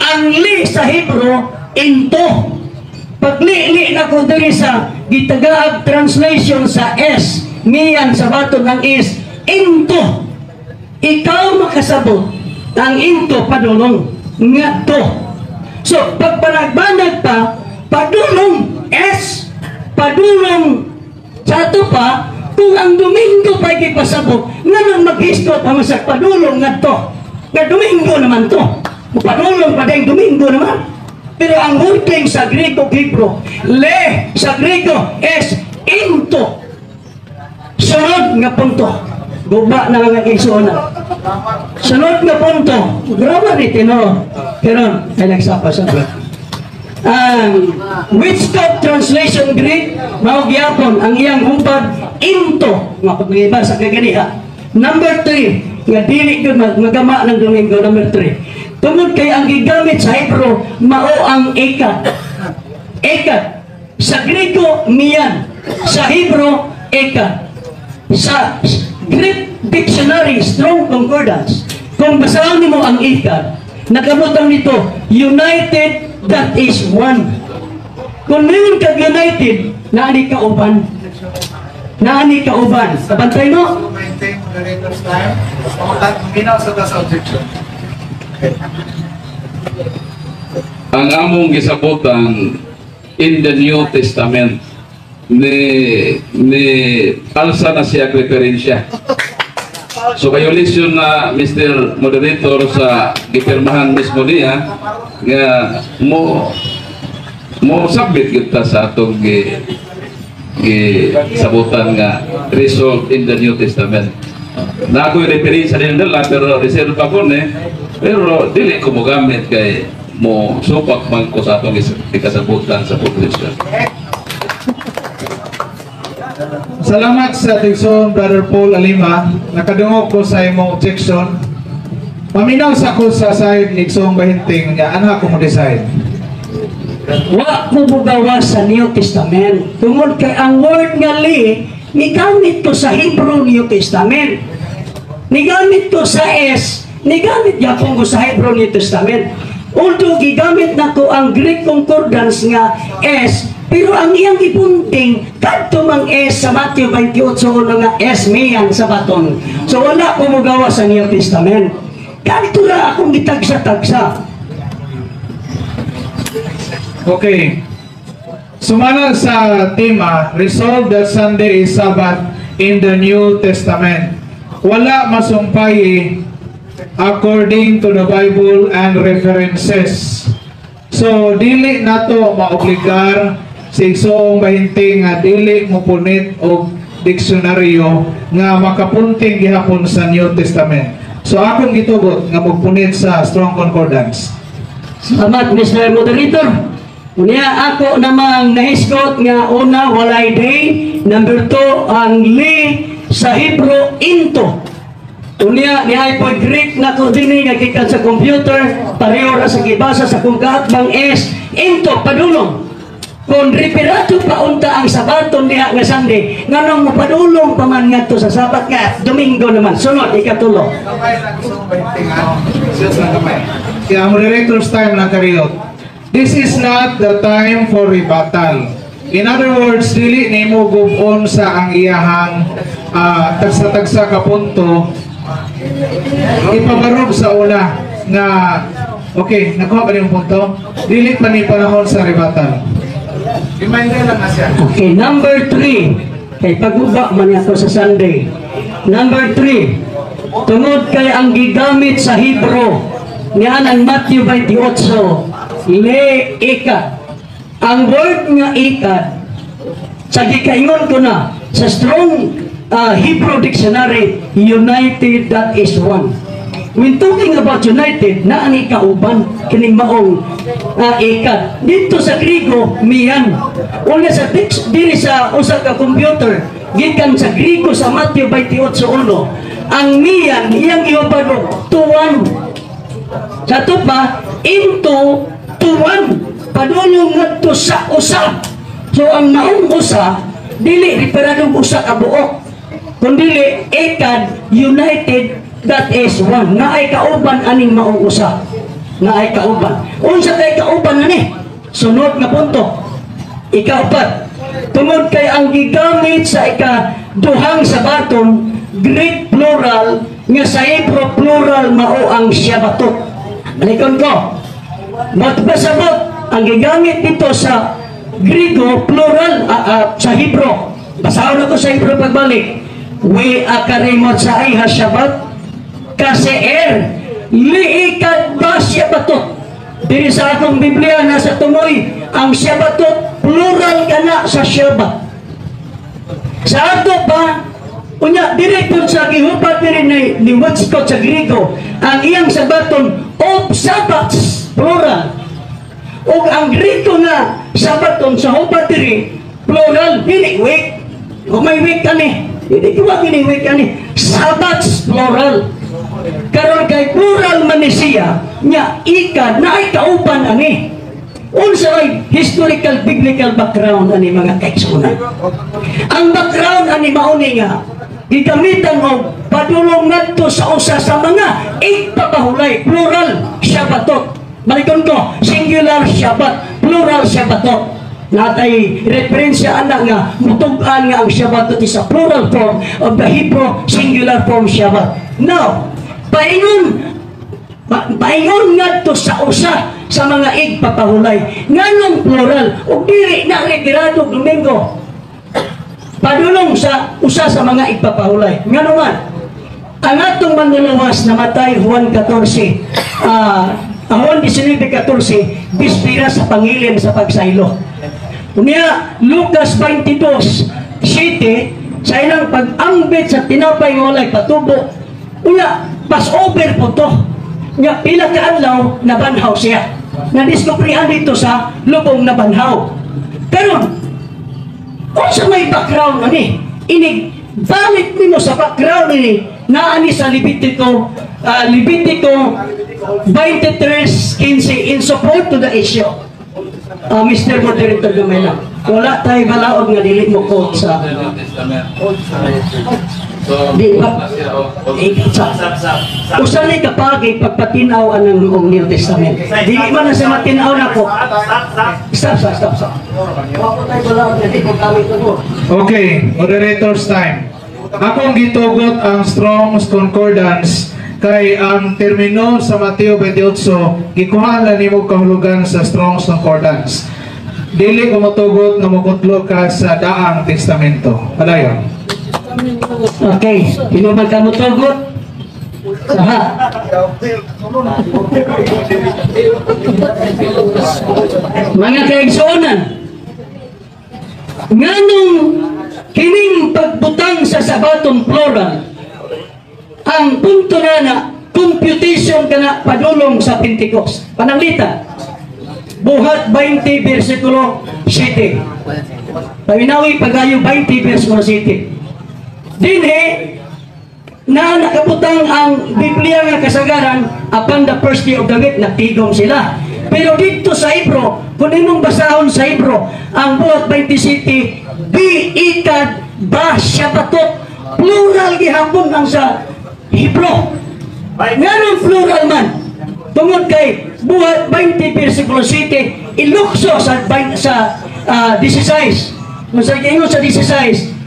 Ang li sa Hebrew, into. Paglili na ko diri sa gitagaag translation sa s mian sabaton, ang is into. Ikaw makasabot ang into padulong ngadto. So pagpanagbanag pa padulong s padulong sa ato pa, kung ang Domingo pa gipasabot, nganong maghisgot pa man sa padulong ngadto? Nga Domingo naman to. Padulong pa din, Domingo naman. Pero ang wording sa Grego Hebrew, le sa Grego is into. Sunod nga punto. Guba na nga igsuonan. Sunod nga punto. Grabe ni tino. Pero ay nagsapa sa ang Westcott Translation Greek, mao gyapon ang iyang hubad into nga pag sa kaganiha. Number 3 nga dili gyud magama ng Domingo, number 3. Tungod kay ang gigamit sa Hebrew mao ang echad. Echad. Sa Grego mian, sa Hebrew echad. Sa Greek Dictionary Strong Concordance, kung basahan nimo ang echad, nakabutang nito united, that is one. Kung meron kag united, naani ka uban. Naani ka uban. Kabantay mo? Maintain moderator's time. Minaw sa ta sa objection. Ang among gisabutan in the New Testament ni alsa na siya referensya. So violation na, Mr. Moderator, sa gipirmahan mismo niya nga mo mo submit kita sa atong gi sabutan nga result in the New Testament. Na ako'y referensya din nila pero reserve ako ni, pero dili ko mo gamit kay mo supak man ko sa atong ikasabutan sa publisher. Salamat sa Tigson, Brother Paul Alima. Nakadungog ko sa imong objection. Paminaw sa ko sa side ni Igsoong Bahinting niya. Ano ako mo decide? Wa ko mugawa sa New Testament. Tungod kay ang word nga li, nigamit ko sa Hebrew New Testament. Nigamit ko sa S, nigamit gyapon ko sa Hebrew New Testament. Although gigamit nako ang Greek Concordance nga S, pero ang iyang ipunting kadto mang S sa Matthew 28 nga S miyan sa baton. So wala ko mugawa sa New Testament. Kadto ra akong gitagsa-tagsa. Okay. Sumala sa tema, resolve that Sunday is Sabbath in the New Testament. Wala masumpay according to the Bible and references. So, dili nato maobligar si Igsoong Bahinting nga dili mo punit og diksyonaryo nga makapunting gihapon sa New Testament. So, akong gitugot nga magpunit sa Strong Concordance. Salamat, Mr. Moderator. Unya ako namang nahisgot nga una, walay day. Number 2, ang li sa Hebrew into. Unya ni ay pag Greek na ko dinhi nga gikan sa computer, pareho ra sa gibasa sa kung kaatbang S into padulong. Kung referado pa unta ang Sabaton diha nga Sunday, nganong mopadulong pa man ngadto sa Sabat nga Domingo naman? Sunod, ikatulo. Kamay lang, Igsoong Bahinting, ha? Serious lang kamay. Kaya ang moderator's time lang kariyot. This is not the time for rebuttal. In other words, dili nimo gubon sa ang iyahang tagsa-tagsa ka punto, ipabarog sa una nga okay, nakuha pa niyong punto, dili pa ni panahon sa rebuttal. Reminder lang na siya. Okay, number 3. Kay paguba man ako sa Sunday. Number 3. Tungod kay ang gigamit sa Hebrew niyan ang Matthew 28, le echad. Ang word nga echad sa gikaingon ko na sa Strong Hebrew Dictionary, united, that is one. When talking about united, na ang ikauban kining maong echad. Dito sa Grigo, mian. Una sa text diri sa usa ka computer gikan sa Grigo sa Matthew 28:1, ang mian iyang ihubad to one. Sa ato pa, into to one, padulong ngadto sa usa. So ang maong usa dili referadong usa ka buok, kundili echad, united, that is one, na ay kauban aning maong usa, na ay kauban. Unsa kay kauban ani? Sunod nga punto, ikaapat, tungod kay ang gigamit sa ika duhang Sabaton, Greek plural Nga sa Hebrew plural mao ang Shabbatot. Balikon ko. Magpasabot ang gigamit dito sa Grigo plural sa Hebrew. Basahon ako sa Hebrew pagbalik. We akarimot sa ay Shabbat kasi er liikad ba Shabbatot. Diri sa akong Biblia nasa tumoy ang Shabbatot plural kana sa Shabbat. Sa ato pa, unya diri pud sa gihubad diri ni Westcott sa Grigo, ang iyang sabaton of Sabbaths, plural. Ug ang Grigo nga sabaton sa hubad diri plural, dili week. Kung may week kani, dili ko ba kini week kani? Sabbaths plural. Karon kay plural man ni siya, nya ika naay kauban ani. Unsa may historical biblical background ani, mga kaigsuonan? Ang background ani mao ni nga gigamitan og padulong ngadto sa usa sa mga igpapahulay, plural Shabbatot. Balikon ko, singular Shabbat, plural Shabbatot. Natay referensya ana nga mutug-an nga ang Shabbatot is a plural form of the Hebrew singular form Shabbat. Now, paingon ngadto sa usa sa mga igpapahulay. Nganong plural ug dili na retirado Domingo? Padulong sa usa sa mga igpapahulay. Ngano man? Ang atong manluluwas namatay Juan 14, Juan 19:14, bispira sa pangilin sa pagsaylo. Unya, Lucas 22:7, sa ilang pag-ambit sa tinapay nga walay patubo. Unya, Passover po to. Unya, pila ka adlaw nabanhaw siya. Nadiskubrihan dito sa lubong, nabanhaw. Karon, unsa may background ani? Inig balik nimo sa background ini naani sa Levitico 23:15 in support to the issue. Mr. Moderator, gamay lang. Wala tayo balaod nga dili mo quote sa New Testament. So, Di ba? Eh, usa ni kapag pagpatinaw anang og New Testament. Dili man na sa matinaw nako. Stop, stop, stop, stop. Wa ko tayo balaod nga di ko gamit ko. Okay, moderator's time. Akong gitugot ang Strong's Concordance kay ang termino sa Mateo 28 gikuha na nimo kahulugan sa Strong's Concordance. Dili ko motugot nga mokutlo ka sa Daang Testamento. Padayon. Okay, hinubag ka mo tugot? Saha. Mga kaigsuonan, nganong kining pagbutang sa sabaton plural, ang punto na na computation kana padulong sa Pentecost. Pananglita, Buhat 20 versikulo 7. Paminawi pagayo 20 versikulo 7. Dinhi na nakabutang ang Biblia nga kasagaran upon the first day of the week, nagtigom sila. Pero dito sa Hebro, kung imong basahon sa Hebro, ang Buhat 27, bi ikad ba Shabbatot, plural gihapon ang sa Hebro. Nganong plural man? Tungod kay Buhat 20 versikulo 7, ilukso sa 16. Kung sa ingon sa 16,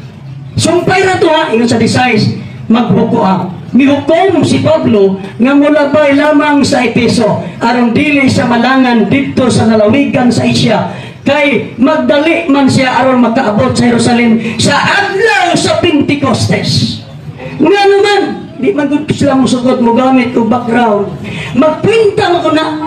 sumpay ra to ha, ingon sa 16, magbuko ha. Mihukom si Pablo nga mulabay lamang sa Epeso aron dili sa malangan didto sa lalawigan sa Asia kay magdali man siya aron makaabot sa Jerusalem sa adlaw sa Pentecostes. Nga naman, di man gud sila musugot mo gamit og background. Magkwenta mo ko na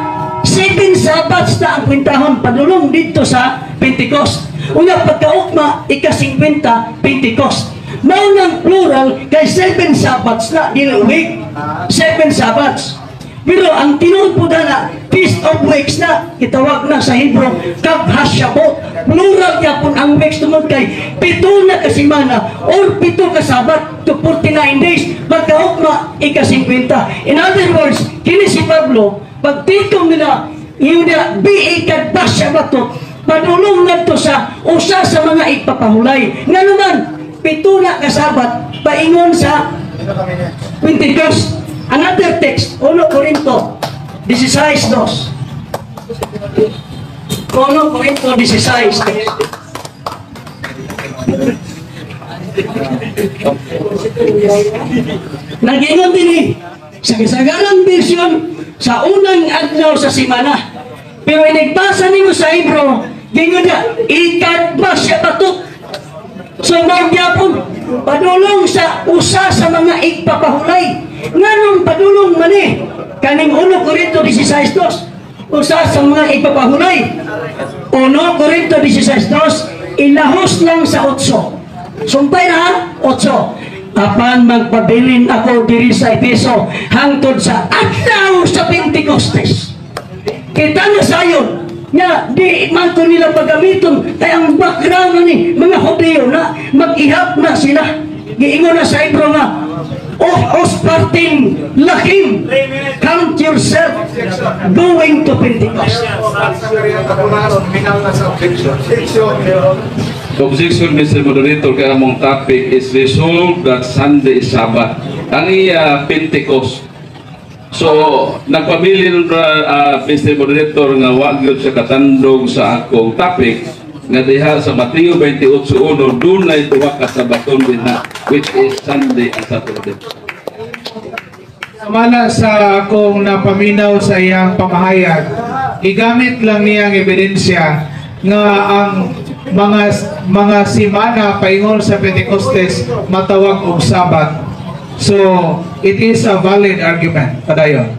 seven Sabbaths na ang kwentahon padulong didto sa Pentecost. Una pagkaugma, ika-50 Pentecost. Mao nang plural kay seven Sabbaths na, dili week. Seven Sabbaths. Pero ang tinuod po na Feast of Weeks na itawag na sa Hebrew Kag Hashabot. Plural gyapon ang weeks tungod kay 7 na ka semana or 7 ka Sabat to 49 days. Pagkaugma, ika-50. In other words, kini si Pablo, pagtikom nila, yun na, bi ikad ba Shabbatot, padulong ngadto sa usa sa mga igpapahulay. Nga naman, 7 na ka Sabat, paingon sa Pentecost. Another text, 1 Corinto 16:2. 1 Corinto 16. Nag-ingon din eh, sa kasagaran version, sa unang adlaw sa simana. Pero inigbasa nimo sa Hebrew, gingon niya, ikadba Shabbatot. So mao gyapon padulong sa usa sa mga igpapahulay. Nganong padulong man eh? Kaning 1 Corinto 16:2, usa sa mga igpapahulay. 1 Corinto 16:2, ilahos lang sa 8. Sumpay na ha? 8. Apan magpabilin ako diri sa Efeso hangtod sa adlaw sa Pentecostes. Kita na sayon nga di man ko nila paggamiton kay ang background na ni mga Hudyo na mag-ihap na sila. Giingon na sa Hebrew nga oh ospartin lakim, count yourself going to Pentecost. Objection, Mr. Moderator, kaya among topic is resolved that Sunday is Sabbath. Ang iya Pentecost. So, nagpabilin Mr. Moderator nga wa gyud siya katandog sa akong topic nga diha sa Mateo 28:1 dunay duha ka sabaton dinha, which is Sunday and Saturday. Sumala sa akong napaminaw sa iyang pamahayag, gigamit lang niyang ebidensya nga ang mga simana paingon sa Pentecostes matawag og Sabat. So, it is a valid argument. Padayon.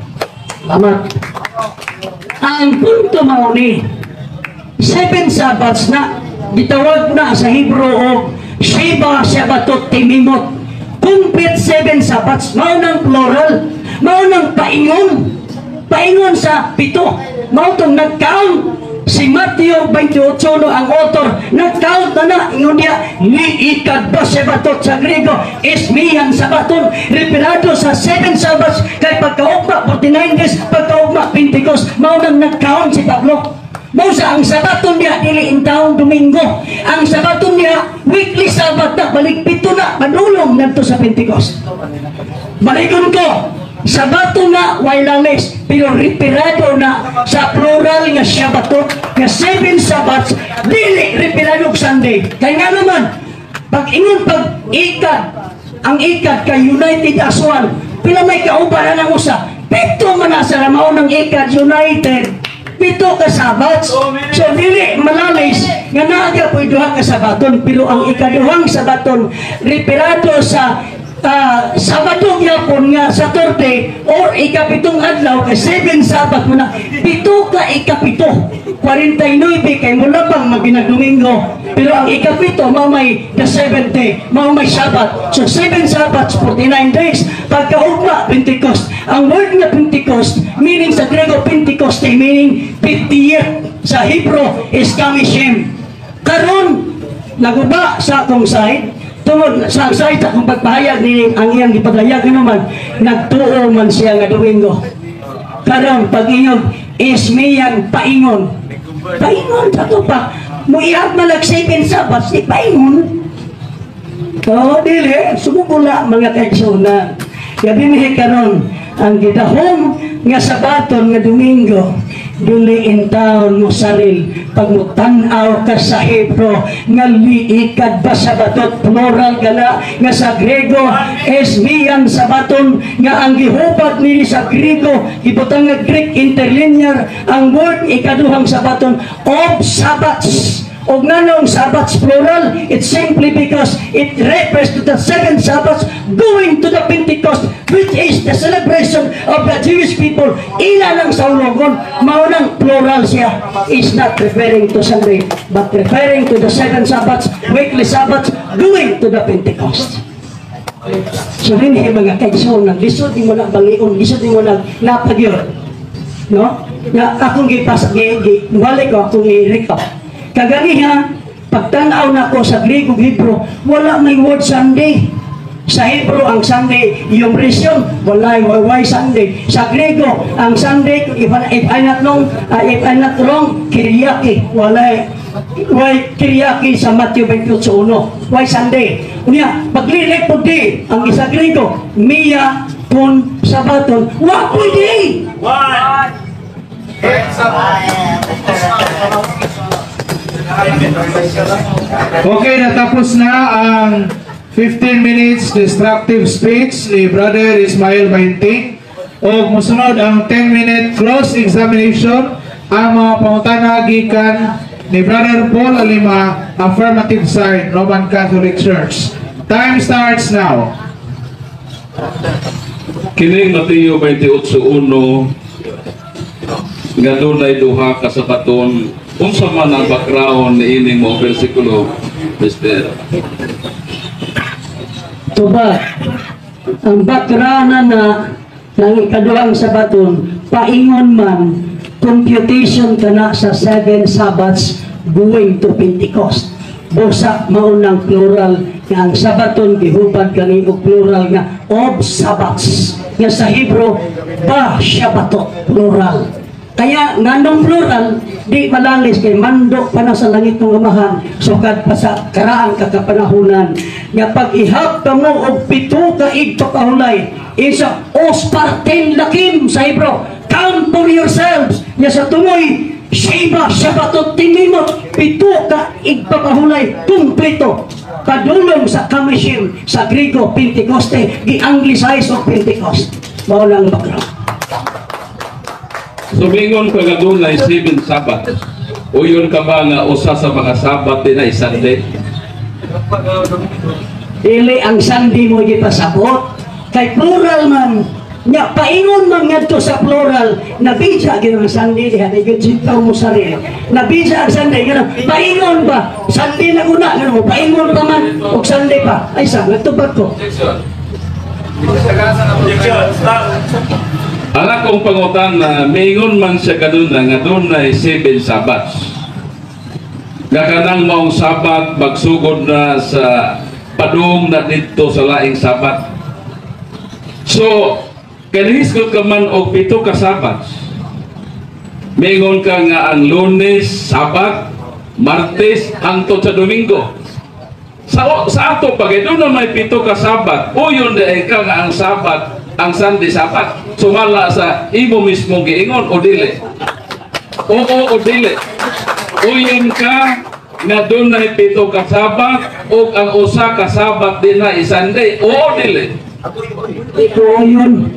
Salamat. Ang punto mao ni seven Sabbaths na gitawag na sa Hebrew og Shiba Shabbatot Timimot. Complete seven Sabbaths, mao nang plural, mao nang paingon. Paingon sa pito. Mao tong nag-count si Matthew 28 no, ang author, nag-count na na, ingon niya ni ikadba Shabbatot, sa Griego ismihan Sabaton, referado sa seven Sabbaths kay pagkaugma 49 days, pagkaugma Pentecost. Mao nang nag-count si Pablo. Mao sa ang sabaton niya dili in taong Domingo. Ang sabaton niya weekly Sabbath na, balik pito na padulong ngadto sa Pentecost. Balikon ko, Sabato na way lalis, pero referado na sa plural nga Shabbatot, nga seven Sabbaths, dili referado og Sunday. Kay nga naman, pag ingon pag ikad, ang ikad kay united as one, pila may kauban na ng usa, pito man na sa mao ng ikad united, pito ka Sabbaths. So dili malalis nga naa po'y duha ka sabaton, pero ang ikaduhang sabaton referado sa Sabado gyapon nga Saturday or ikapitong adlaw kay seven Sabbath mo na, pito ka ikapito, 49 kay mula pang maginag Domingo, pero ang ikapito mao may the seventh day, mao may Sabbath. So seven Sabbaths, 49 days, pagkaugma Pentecost. Ang word nga Pentecost, meaning sa Grego Pentecoste, meaning 50th, sa Hebrew is Kamishim. Karon naguba sa akong side tungod sa side sa akong pagpahayag ni ang iyang gipaglayag naman nagtuo man siya nga Domingo. Karon pag inyong ismiyan paingon, paingon sa to pa muihap man lag seven Sabbaths di paingon. So dili sumugula, mga kaigsuonan. Gabi mi karon ang gidahom nga sabaton nga Domingo dili in town mo saril pag mutan-aw ka sa Hebrew nga liikad ba Sabatot, plural gala nga sa Grego esmian Sabaton, nga ang gihubad nini sa Grego, gibutang nga Greek interlinear ang word ikaduhang sabaton, of Sabbaths. Og nganong Sabbaths plural? It's simply because it refers to the seven Sabbaths going to the Pentecost, which is the celebration of the Jewish people. Ila lang sa ulogon, mao nang plural siya. Is not referring to Sunday, but referring to the seven Sabbaths, weekly Sabbaths, going to the Pentecost. So dinhi, mga kaigsuonan, lisod mo na balion, lisod mo na napagyor. No? Nga akong gipas gi, gi wali ko akong i-recap. Kaganiha, pagtanaw na ko sa Greek ug Hebrew, wala may word Sunday. Sa Hebrew, ang Sunday, yung Rishon, wala why Sunday. Sa Grego, ang Sunday, if I'm not wrong, Kyriaki, wala why Kyriaki sa Matthew 28:1. Why Sunday? Unya, paglilik po di, ang isa Grego, Mia ton Sabaton, wa pwede! One. Okay, natapos na ang 15 minutes destructive speech ni Brother Ismail Bahinting o musunod ang 10-minute cross examination, ang mga pangutana gikan ni Brother Paul Alima, affirmative side, Roman Catholic Church. Time starts now. Kining Mateo 28:1 nga dunay duha ka sabaton, unsa man ang background niining mo bersikulo, Mr. Tuba, ang background na ng ikaduhang sabaton, paingon man, computation kana sa seven Sabbaths going to Pentecost. Busa maunang plural nga ang sabaton gihubad kani og plural nga of Sabbaths. Nga sa Hebrew, ba Shabbatot, plural. Kaya nganong plural, di malalis kay mando pa na sa langit ng Amahan, sukad pa sa karaang kakapanahunan. Nga pag ihap ka mo og 7 ka igpakahulay, isa osparten lakim sa Hebrew, count for yourselves, nga sa tungoy, Sheba, Shabbatot, Timimot, 7 ka igpakahulay, kumpleto. Padulong sa Kamishim, sa Grigo, Pentecoste, gi-anglicize og Pentecost. Mao lang background. So mingon ka nga dunay seven Sabbath. Uyon ka ba nga usa sa mga Sabat din ay Sunday? Dili ang Sunday mo gipasabot kay plural man nya, paingon man ngadto sa plural, nabidya gyud ang Sunday diha di gyud sintaw mo sarili, nabidya ang Sunday ngano paingon ba Sunday na una, ngano paingon pa man og Sunday pa ay sa nagtubag ko. Objection. Stop. Ang akong pangutana, mingon man siya kanuna nga dunay seven Sabbaths. Nga kanang maong Sabat magsugod na sa padung na didto sa laing Sabat. So, kanihisgot ka man og 7 ka Sabbaths. Mingon ka nga ang Lunes, Sabat, Martes, hangtod sa Domingo. Sa ato pag doon na may 7 ka Sabat, uyon di ka nga ang Sabat, ang Sunday Sabat. Sumala sa imo mismo giingon o dili? Oo o dili? Uyon ka nga doon na 7 ka Sabat o ang usa ka Sabat din na Sunday? Oo, dili? Ito yun.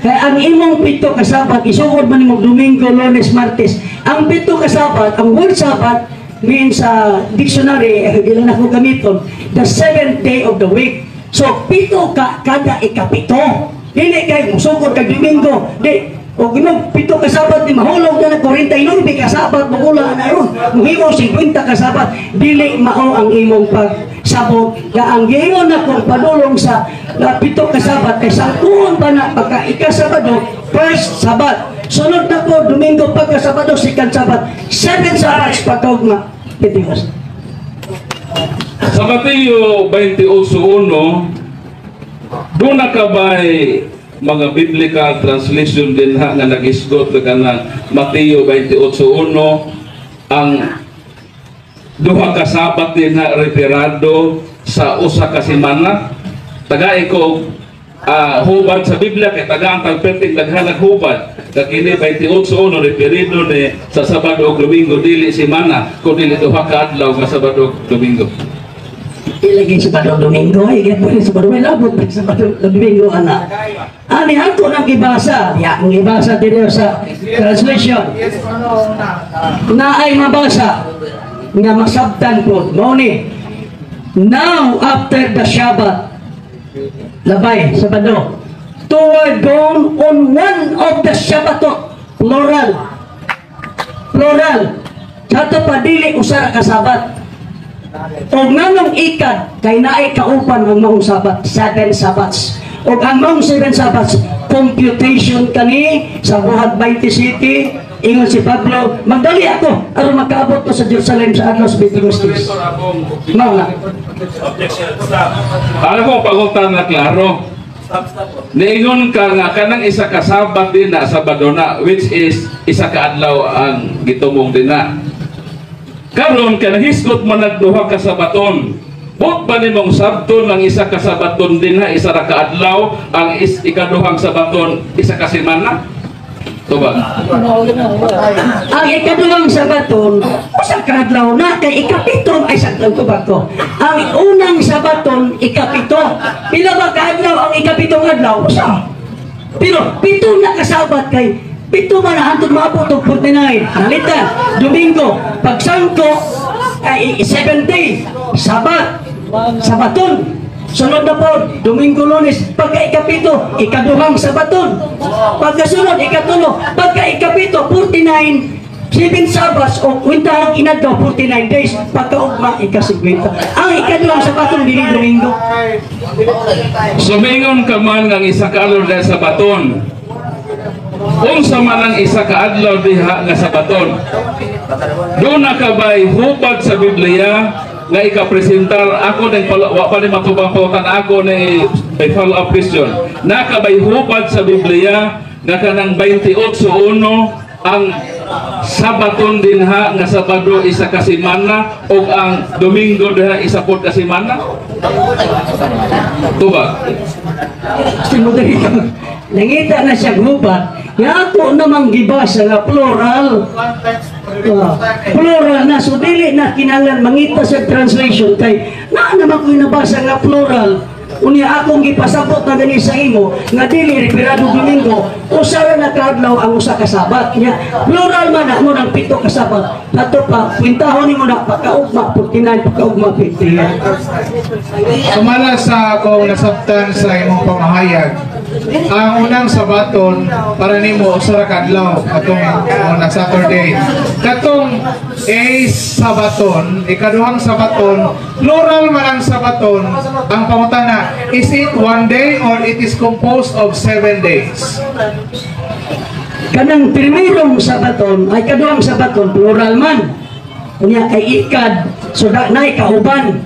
Kaya ang imong 7 ka Sabat, isugod man nimo Domingo, Lunes, Martes. Ang 7 ka Sabat, ang word Sabat means sa dictionary, eh, di lang ako gamiton, the seventh day of the week. So, 7 ka kada ikapito. Dili kay musugod kag Domingo, di o imong 7 ka Sabat di mahulog na na 49 ka Sabat mukula na ron. Muhimo 50 ka Sabat, dili mao ang imong pagsabot nga ang giingon na kung padulong sa na 7 ka Sabat kay sangkuon pa na pagka ikasabado, first Sabat. Sunod na po Domingo pagka Sabado, second Sabat, seven Sabats pagkaugma Pentecost. Sa Mateo 28:1, doon na ka ba'y mga biblical translation din ha nga nagisgot na kanang Mateo 28:1, ang duha ka Sabat din ha referado sa usa ka semana? Tagai ko hubad sa Biblia kay tagaan tag perting daghan hubad ka kini 28:1 referido ni sa Sabado ug Domingo, dili semana kun dili duha ka adlaw nga Sabado ug Domingo. Ilagay sa Sabado Domingo, ay mo sa Sabado, may labot pa sa Sabado Domingo ana. Ani ako nang gibasa, ya ang gibasa dito sa translation. Yes or no na? Na ay mabasa nga masabtan po mao ni now after the Shabbat, labay Sabado, toward dawn on one of the Shabbatot, plural, plural sa ato pa, dili usa ra ka Sabat. O nganong ikad kay naay kaupan ang maong Sabat, seven Sabats. O ang maong seven Sabats, computation kani sa Buhat 27. Ingon si Pablo, magdali ako aron makaabot ko sa Jerusalem sa adlaw sa Pentecostes. Mao na. Objection. Stop. Alam mo, pangutan na klaro. Stop, stop. Niingon ka nga kanang isa ka Sabat din na Sabado na, which is isa ka adlaw ang gitumong din na. Karon ka nahisgot mo nagduha ka sabaton. But ba nimong sabton ang isa ka sabaton din na isa ra ka adlaw, ang ikaduhang sabaton isa ka semana? Tubag. Ang ikaduhang sabaton, usa ka adlaw na kay ikapito ay sa tubag ko. Ang unang sabaton, ikapito. Pila ba ka adlaw ang ikapitong adlaw? Usa. Pero pito na kasabat kay pito man na hantod maabot og 49. Nalita, Domingo, pagsangko ay 7 day, Sabat, Sabaton. Sunod na po, Domingo, Lunes, pagka ikapito, ikaduhang Sabaton. Pagkasunod, ikatulo, pagka ikapito, 49, 7 Sabbaths o kwentahang inadlaw, 49 days, pagkaugma, ika-50. Ang ikaduhang Sabaton, dili Domingo. Sumingon ka man ng isa ka adlaw diha sa baton. Unsa man ang isa ka adlaw diha nga sa baton? Duna ka ba'y hubad sa Biblia nga ikapresentar ako ning wa pa ni matubang pangutana, ako ni may follow up question. Naa ka ba'y hubad sa Biblia nga kanang 28:1 ang Sabaton dinha nga Sabado isa ka semana ug ang Domingo diha isa pod ka semana? Tubag. Si moderator, nangita na siya gubat, nga ako namang gibasa nga plural. Plural na, so dili na kinahanglan mangita sa translation kay naa naman ko nabasa nga plural. Unya akong gipasabot na gani sa imo nga dili referado Domingo, usa ra na kaadlaw ang usa ka Sabat. Nya plural man ako ng pito ka Sabat. Ato pa kwentahon nimo na pagkaugma 49, pagkaugma 50. Sumala sa akong nasabtan sa imong pamahayag, ang unang sabaton para nimo usa ra ka adlaw atong na Saturday. Katong a sabaton, ikaduhang sabaton, plural man ang sabaton, ang pangutana, is it one day or it is composed of 7 days? Kanang primerong sabaton ay kaduhang sabaton, plural man. Unya kay ikad, so da nay kauban.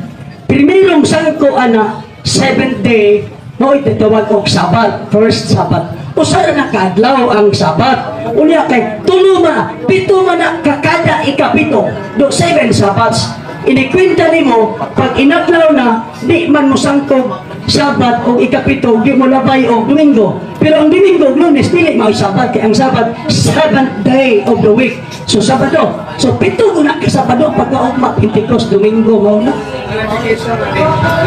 Primerong sangko ana, seventh day, mao itawag og Sabat, first Sabat. Usa ra na kaadlaw ang Sabat. Unya kay tulo man, pito man na kakada ikapito, do seven Sabats. Inikwenta nimo pag inadlaw na di man mo sangkog Sabat o ikapito, di mo labay og Domingo. Pero ang Domingo ug Lunes dili mao Sabat kay ang Sabat seventh day of the week. So Sabado. So pito ko na ka Sabado, pagkaugma Pentecost, Domingo mao na.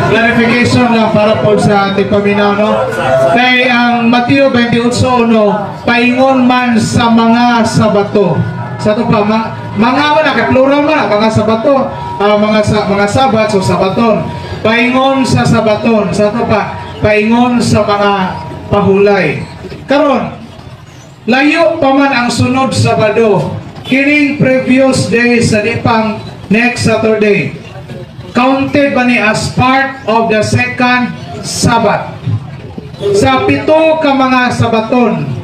Clarification lang para po sa ating paminaw, no? Kay ang Mateo 28:1, paingon man sa mga Sabato. Sa ito pa, mga man na, kay plural man na, mga Sabato, mga Sabat, so Sabaton. Paingon sa Sabaton. Sa ito pa, paingon sa mga pahulay. Karon, layo pa man ang sunod Sabado, kining previous day sa di pang next Saturday, counted ba ni as part of the second Sabbath? Sa pito ka mga Sabaton,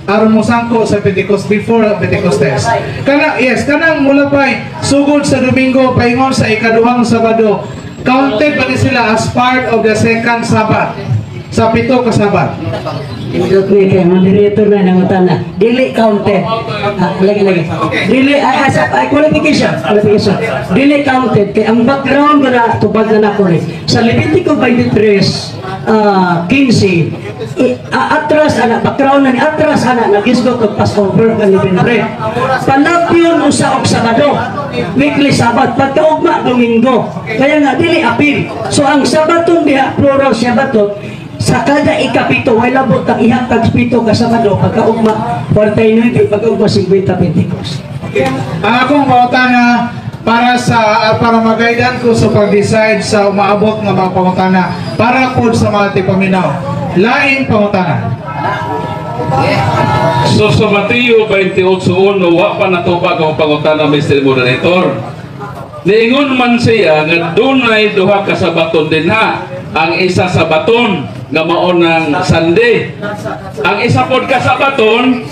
aron mosangko sa Pentecost, before Pentecostes. Kana, yes, kanang mula pa'y sugod sa Domingo paingon sa ikaduhang Sabado, counted ba ni sila as part of the second Sabbath? Sa pito ka Sabat. Indot ni kay moderator na nangutana. Dili counted. Ah, lagi lagi. Dili ay asa ay qualification, qualification. Dili counted kay ang background ko na tubag na nako ni. Sa Levitico 23 15 atras ana, background na ni atras ana nagisgot og Passover kan unleavened bread. Palapyon usa og Sabado. Weekly Sabbath pagkaugma Domingo. Kaya nga dili apil. So ang Sabaton diha plural siya batot sa kada ikapito, way labot ang ihatag pito ka Sabado, pagkaugma 49, pagkaugma 50 Pentecost. Ang akong pangutana para magaidan ko sa pag-decide sa umaabot nga mga pangutana para pod sa mga tipaminaw. Laing pangutana. So sa Mateo 28:1, wa pa natubag ang pangutana, Mr. Moderator. Niingon man siya nga dunay duha ka sabaton dinha. Ang isa sabaton nga mao ng Sunday. Ang isa pod ka sabaton,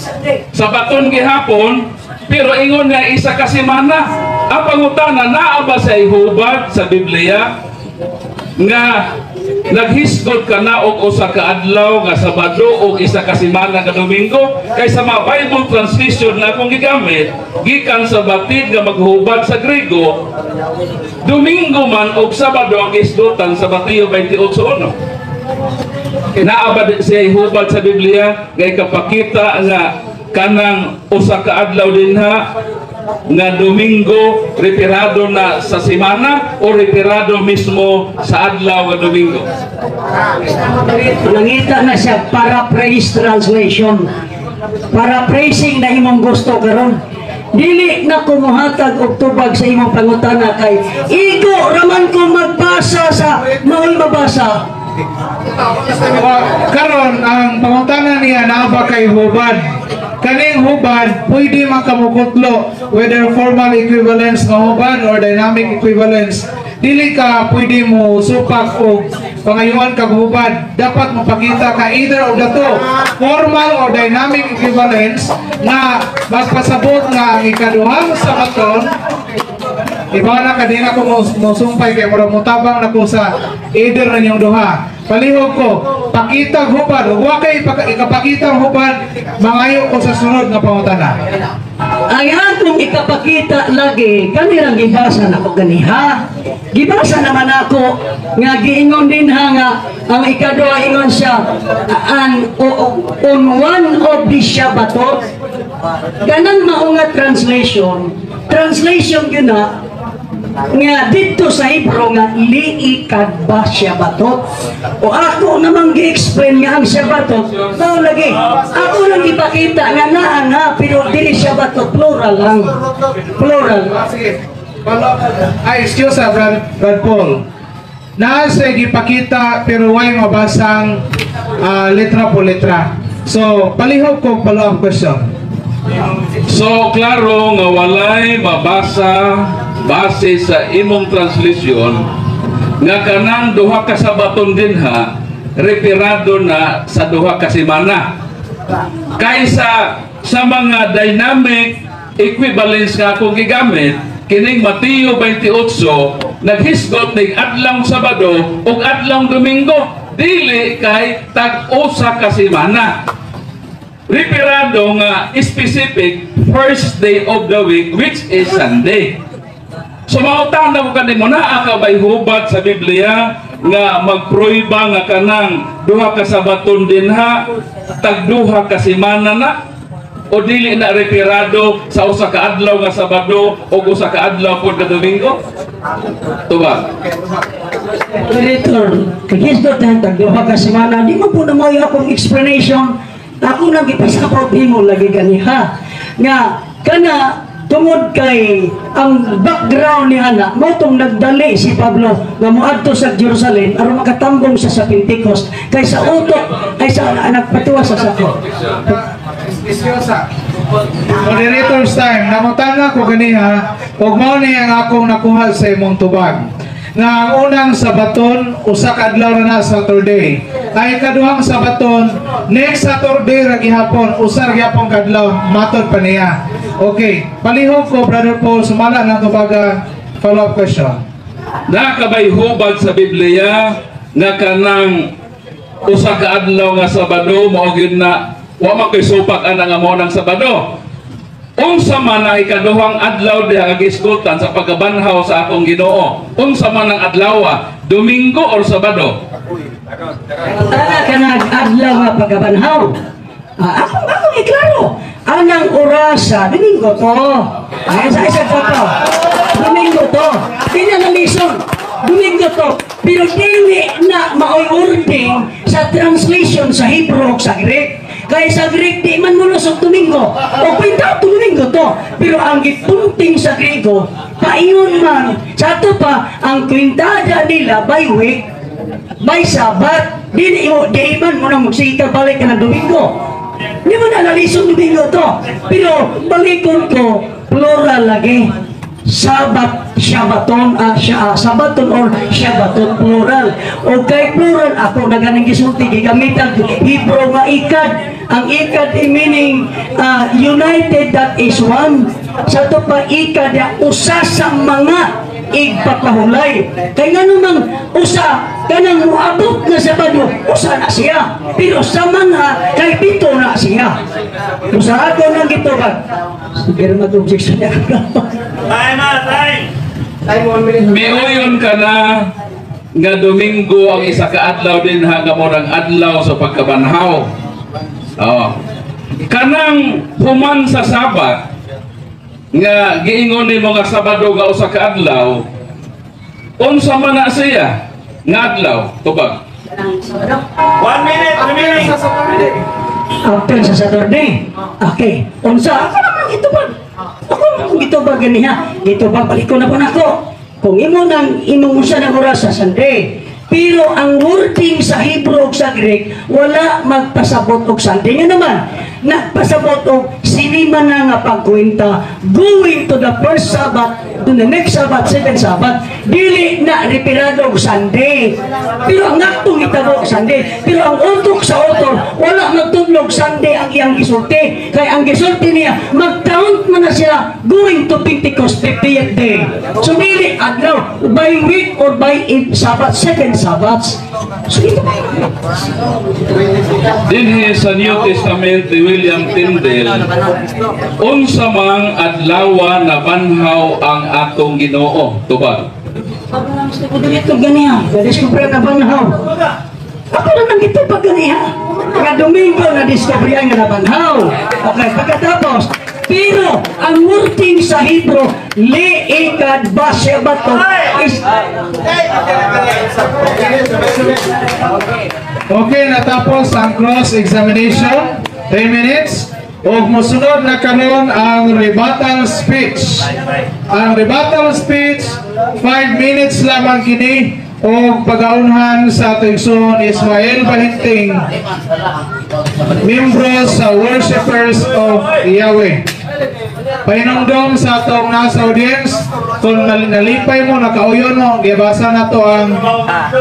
sabaton gihapon, pero ingon nga isa ka semana. Ang pangutana, naa ba sa hubad sa Biblia nga naghisgot ka na og usa ka adlaw nga Sabado og isa ka semana nga Domingo? Kay sa mga Bible translation na akong gigamit gikan sa batid nga maghubad sa Grego, Domingo man og Sabado ang gisgutan sa Mateo 28:1. Naa ba siya hubad sa Biblia nga ikapakita nga Kanang usa ka adlaw dinha nga Domingo, referado na sa semana o referado mismo sa adlaw nga Domingo? Nangita na siya paraphrase translation. Paraphrasing na imong gusto karon. Dili na ko mohatag og tubag sa imong pangutana kay igo raman ko magbasa sa mao'y mabasa. Karon ang pangutana niya, naa ba kay hubad? Kaning hubad pwede man kamukutlo, whether formal equivalence nga hubad or dynamic equivalence. Dili ka pwede mo supak og pangayuan kag hubad. Dapat mapakita ka either of the two, formal or dynamic equivalence, nga magpasabot nga ang ikaduhang sabaton. Iba na kanina ko mo sumpay kay mura motabang na ko sa either na niyong duha. Palihog ko, pakita hubad. Ug wa kay ikapakita ang hubad, mangayo ko sa sunod nga pangutana. Ang akong ikapakita lagi, kanirang gibasa na ko ganiha. Gibasa naman ako nga giingon din ha nga ang ikaduha, ingon siya an on one of the Shabbatot. Ganang mao nga translation, translation yun na nga dito sa Hebrew nga liikad ba Shabbatot. O ako namang gi-explain nga ang Shabbatot mao lagi ako lang ipakita nga naa na, pero dili Shabbatot, plural lang, plural. Sige. Ay, excuse ah, Brad Paul. Naa sa gipakita pero way mabasang letra po letra. So, palihog ko follow up question. So klaro nga walay mabasa base sa imong translation nga kanang duha ka sabaton dinha referado na sa duha ka semana. Kaysa sa mga dynamic equivalence nga akong gigamit, kining Mateo 28 naghisgot ning adlaw Sabado ug adlaw Domingo, dili kay tag-usa ka semana, referado nga specific first day of the week, which is Sunday. So mangutana ko kanimo, naa ka bay hubad sa Biblia nga magpruiba nga kanang duha ka sabaton dinha tag duha ka semana na o dili na referado sa usa ka adlaw nga Sabado o usa ka adlaw pod nga Domingo? Tubag. Moderator, kagisgot na tag duha ka semana, di mo po na may akong explanation. Ako lang ipasapot nimo lagi ganiha. Nga kana tungod kay ang background ni ana mo tong nagdali si Pablo nga moadto sa Jerusalem aron makatambong siya sa Pentecost, kay sa utok ay sa nagpatuwa sa sako. Excuse. Moderator's time, nangutana ko ganiha, ug mao ni ang akong nakuha sa imong tubag. Nga ang unang sabaton, usa ka adlaw na na, Saturday. Ay kaduhang sabaton, next Saturday ra gihapon, usa ra gihapon kadlaw, matod pa niya. Okay, palihog ko, Brother Paul, sumala ng tubaga, follow-up question. Naa ka bay hubad sa Biblia nga kanang usa ka adlaw nga Sabado mao gyud na? Wa man koy supak ana nga mao ng Sabado. Unsa man ang ikaduhang adlaw diha nga gisgutan sa pagkabanhaw sa akong Ginoo? Unsa man ang adlaw? Domingo or Sabado? Tana ka nag-adlaw nga pagkabanhaw. Ah, ako iklaro. Anang orasa, Domingo to. Ay, sa isa ko to. Domingo to. Di na nalison. Domingo to. Pero dili na maoy wording sa translation sa Hebrew ug sa Greek. Kaya sa Greek, di man mo lusog Domingo. O kwenta, Domingo to. Pero ang gipunting sa Grego, paingon man, sa ato pa, ang kwintada nila by week, by Sabat, di mo, di man mo nang magsika balik ka ng Domingo. Di mo na nalisod Domingo to. Pero balikon ko, plural lagi. Sabat, Shabaton, Sabaton or Shabaton, plural. O kay plural, ako na ganing gisulti, gigamit ang Hebrew nga ikad. Ang ikad i meaning united, that is one. Sa to pa ikad, ya, usa sa mga igpapahulay. Kay nga namang usa kanang moabot nga Sabado, usa na siya. Pero sa mga kay pito na siya. Usa ako nang gitubag. Sige, mag-objection niya. Time na, time! Miuyon ka na nga Domingo ang isa ka adlaw din ha nga mo ng adlaw sa pagkabanhaw. Oh. Kanang human sa Sabat nga giingon nimo nga Sabado nga usa ka adlaw, unsa man na siya nga adlaw? Tubag. 1 minute remaining. After sa Saturday. Okay. Unsa? Ako naman gitubag. Ako naman gitubag ganiha. Gitubag, balik ko na po nako. Kung imo nang imong usa ng oras sa Sunday. Pero ang wording sa Hebrew ug sa Greek wala magpasabot og Sunday. Nga naman, nagpasabot og sinima na nga pagkwenta going to the first Sabbath to the next Sabbath, second Sabbath, dili na referado og Sunday. Pero ang aktong itabo Sunday. Pero ang utok sa author, wala magtudlog Sunday ang iyang gisulti. Kay ang gisulti niya, mag-count man na sila going to Pentecost 50th day. So dili adlaw by week or by Sabbath, second Sabbath. So ito ba? Dinhi sa New Testament ni William Tyndale, unsa mang adlawa na banhaw ang atong Ginoo? Tubag. Dito ganiya, na-discover na banhaw. Ako na nang ito pag ganiya. Nga Domingo na discover nga nabanhaw. Okay, pagkatapos, pero ang wording sa Hebrew, liikad ba siya ba to is Okay, natapos ang cross-examination. 3 minutes. Ug mosunod na karon ang rebuttal speech. Ang rebuttal speech, 5 minutes lamang kini og pagaunhan sa atong igsoon Ismael Bahinting, membro sa Worshippers of Yahweh. Pahinumdom sa atong nasa audience, kung nalipay mo, nakauyon mo, gibasa na to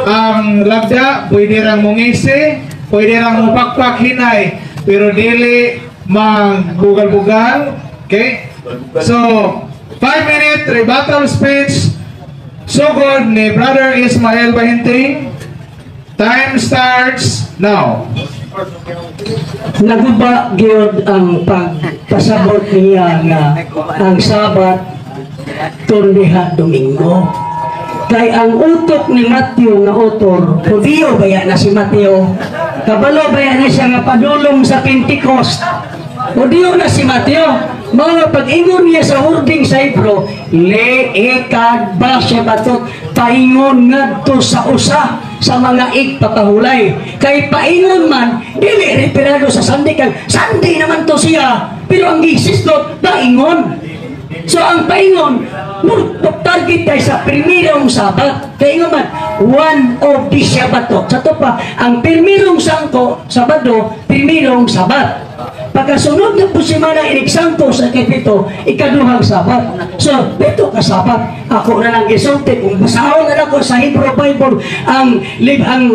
ang lagda, pwede rang mungisi, pwede rang mupakpak hinay, pero dili magbugal-bugal. Okay? So, 5 minute rebuttal speech, sugod ni Brother Ismael Bahinting. Time starts now. Naguba gyud ang pagpasabot niya nga ang Sabat tundiha Domingo. Kay ang utok ni Matthew nga author, Hudiyo baya na si Mateo. Kabalo baya na siya nga padulong sa Pentecost. Hudiyo na si Mateo. Mga pag-ingon niya sa wording sa Hebrew, leekad ba siya batot, paingon ngadto sa usa sa mga igpapahulay. Kay paingon man, dili referado sa Sunday, kay Sunday naman to siya. Pero ang gisistot, paingon. So ang paingon, target tayo sa primerong Sabat. Kaya nga man, one of the Sabbato. Sa to pa, ang primerong sangko, Sabado, primerong Sabat. Pagkasunod na po si Mana inigsangko sa kapito, ikaduhang Sabat. So, pito ka Sabat. Ako na lang gisulti, kung basahon na ako sa Hebrew Bible, ang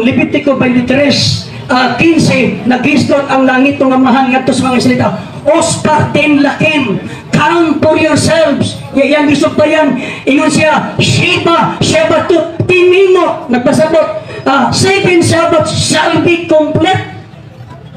Levitico 23, 15, nagistot ang langit ng amahan ngadto sa mga Israelita. Osparten lakim, count for yourselves. Yang gisultayan, ingon siya, Sheba, Shebatut, tinimo, nagpasabot, seven Sabbaths shall be complete.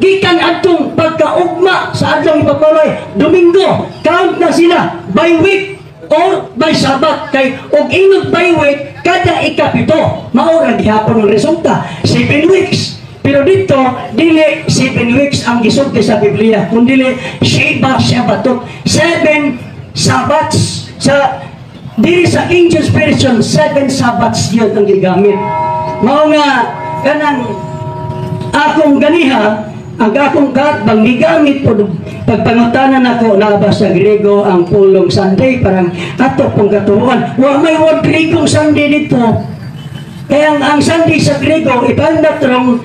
Gikan adtong pagkaugma sa adlaw ipapalay, Domingo, count na sila by week or by Sabbath. Kay og ingon by week, kada ikapito, mao ra gihapon ang resulta, 7 weeks. Pero dito, dili 7 weeks ang gisulti sa Biblia, kundi Sheba Shabbatot, seven Sabbaths. Sa diri sa King James Version, seven Sabbaths yun ang gigamit. Mao nga kanang akong ganiha, ang akong katbang gigamit po pagpangutanan ako na ba sa Grego ang pulong Sunday, parang ato pong katuruan. Wa may word Gregong Sunday dito. Kaya ang Sunday sa Grego, ipandatrong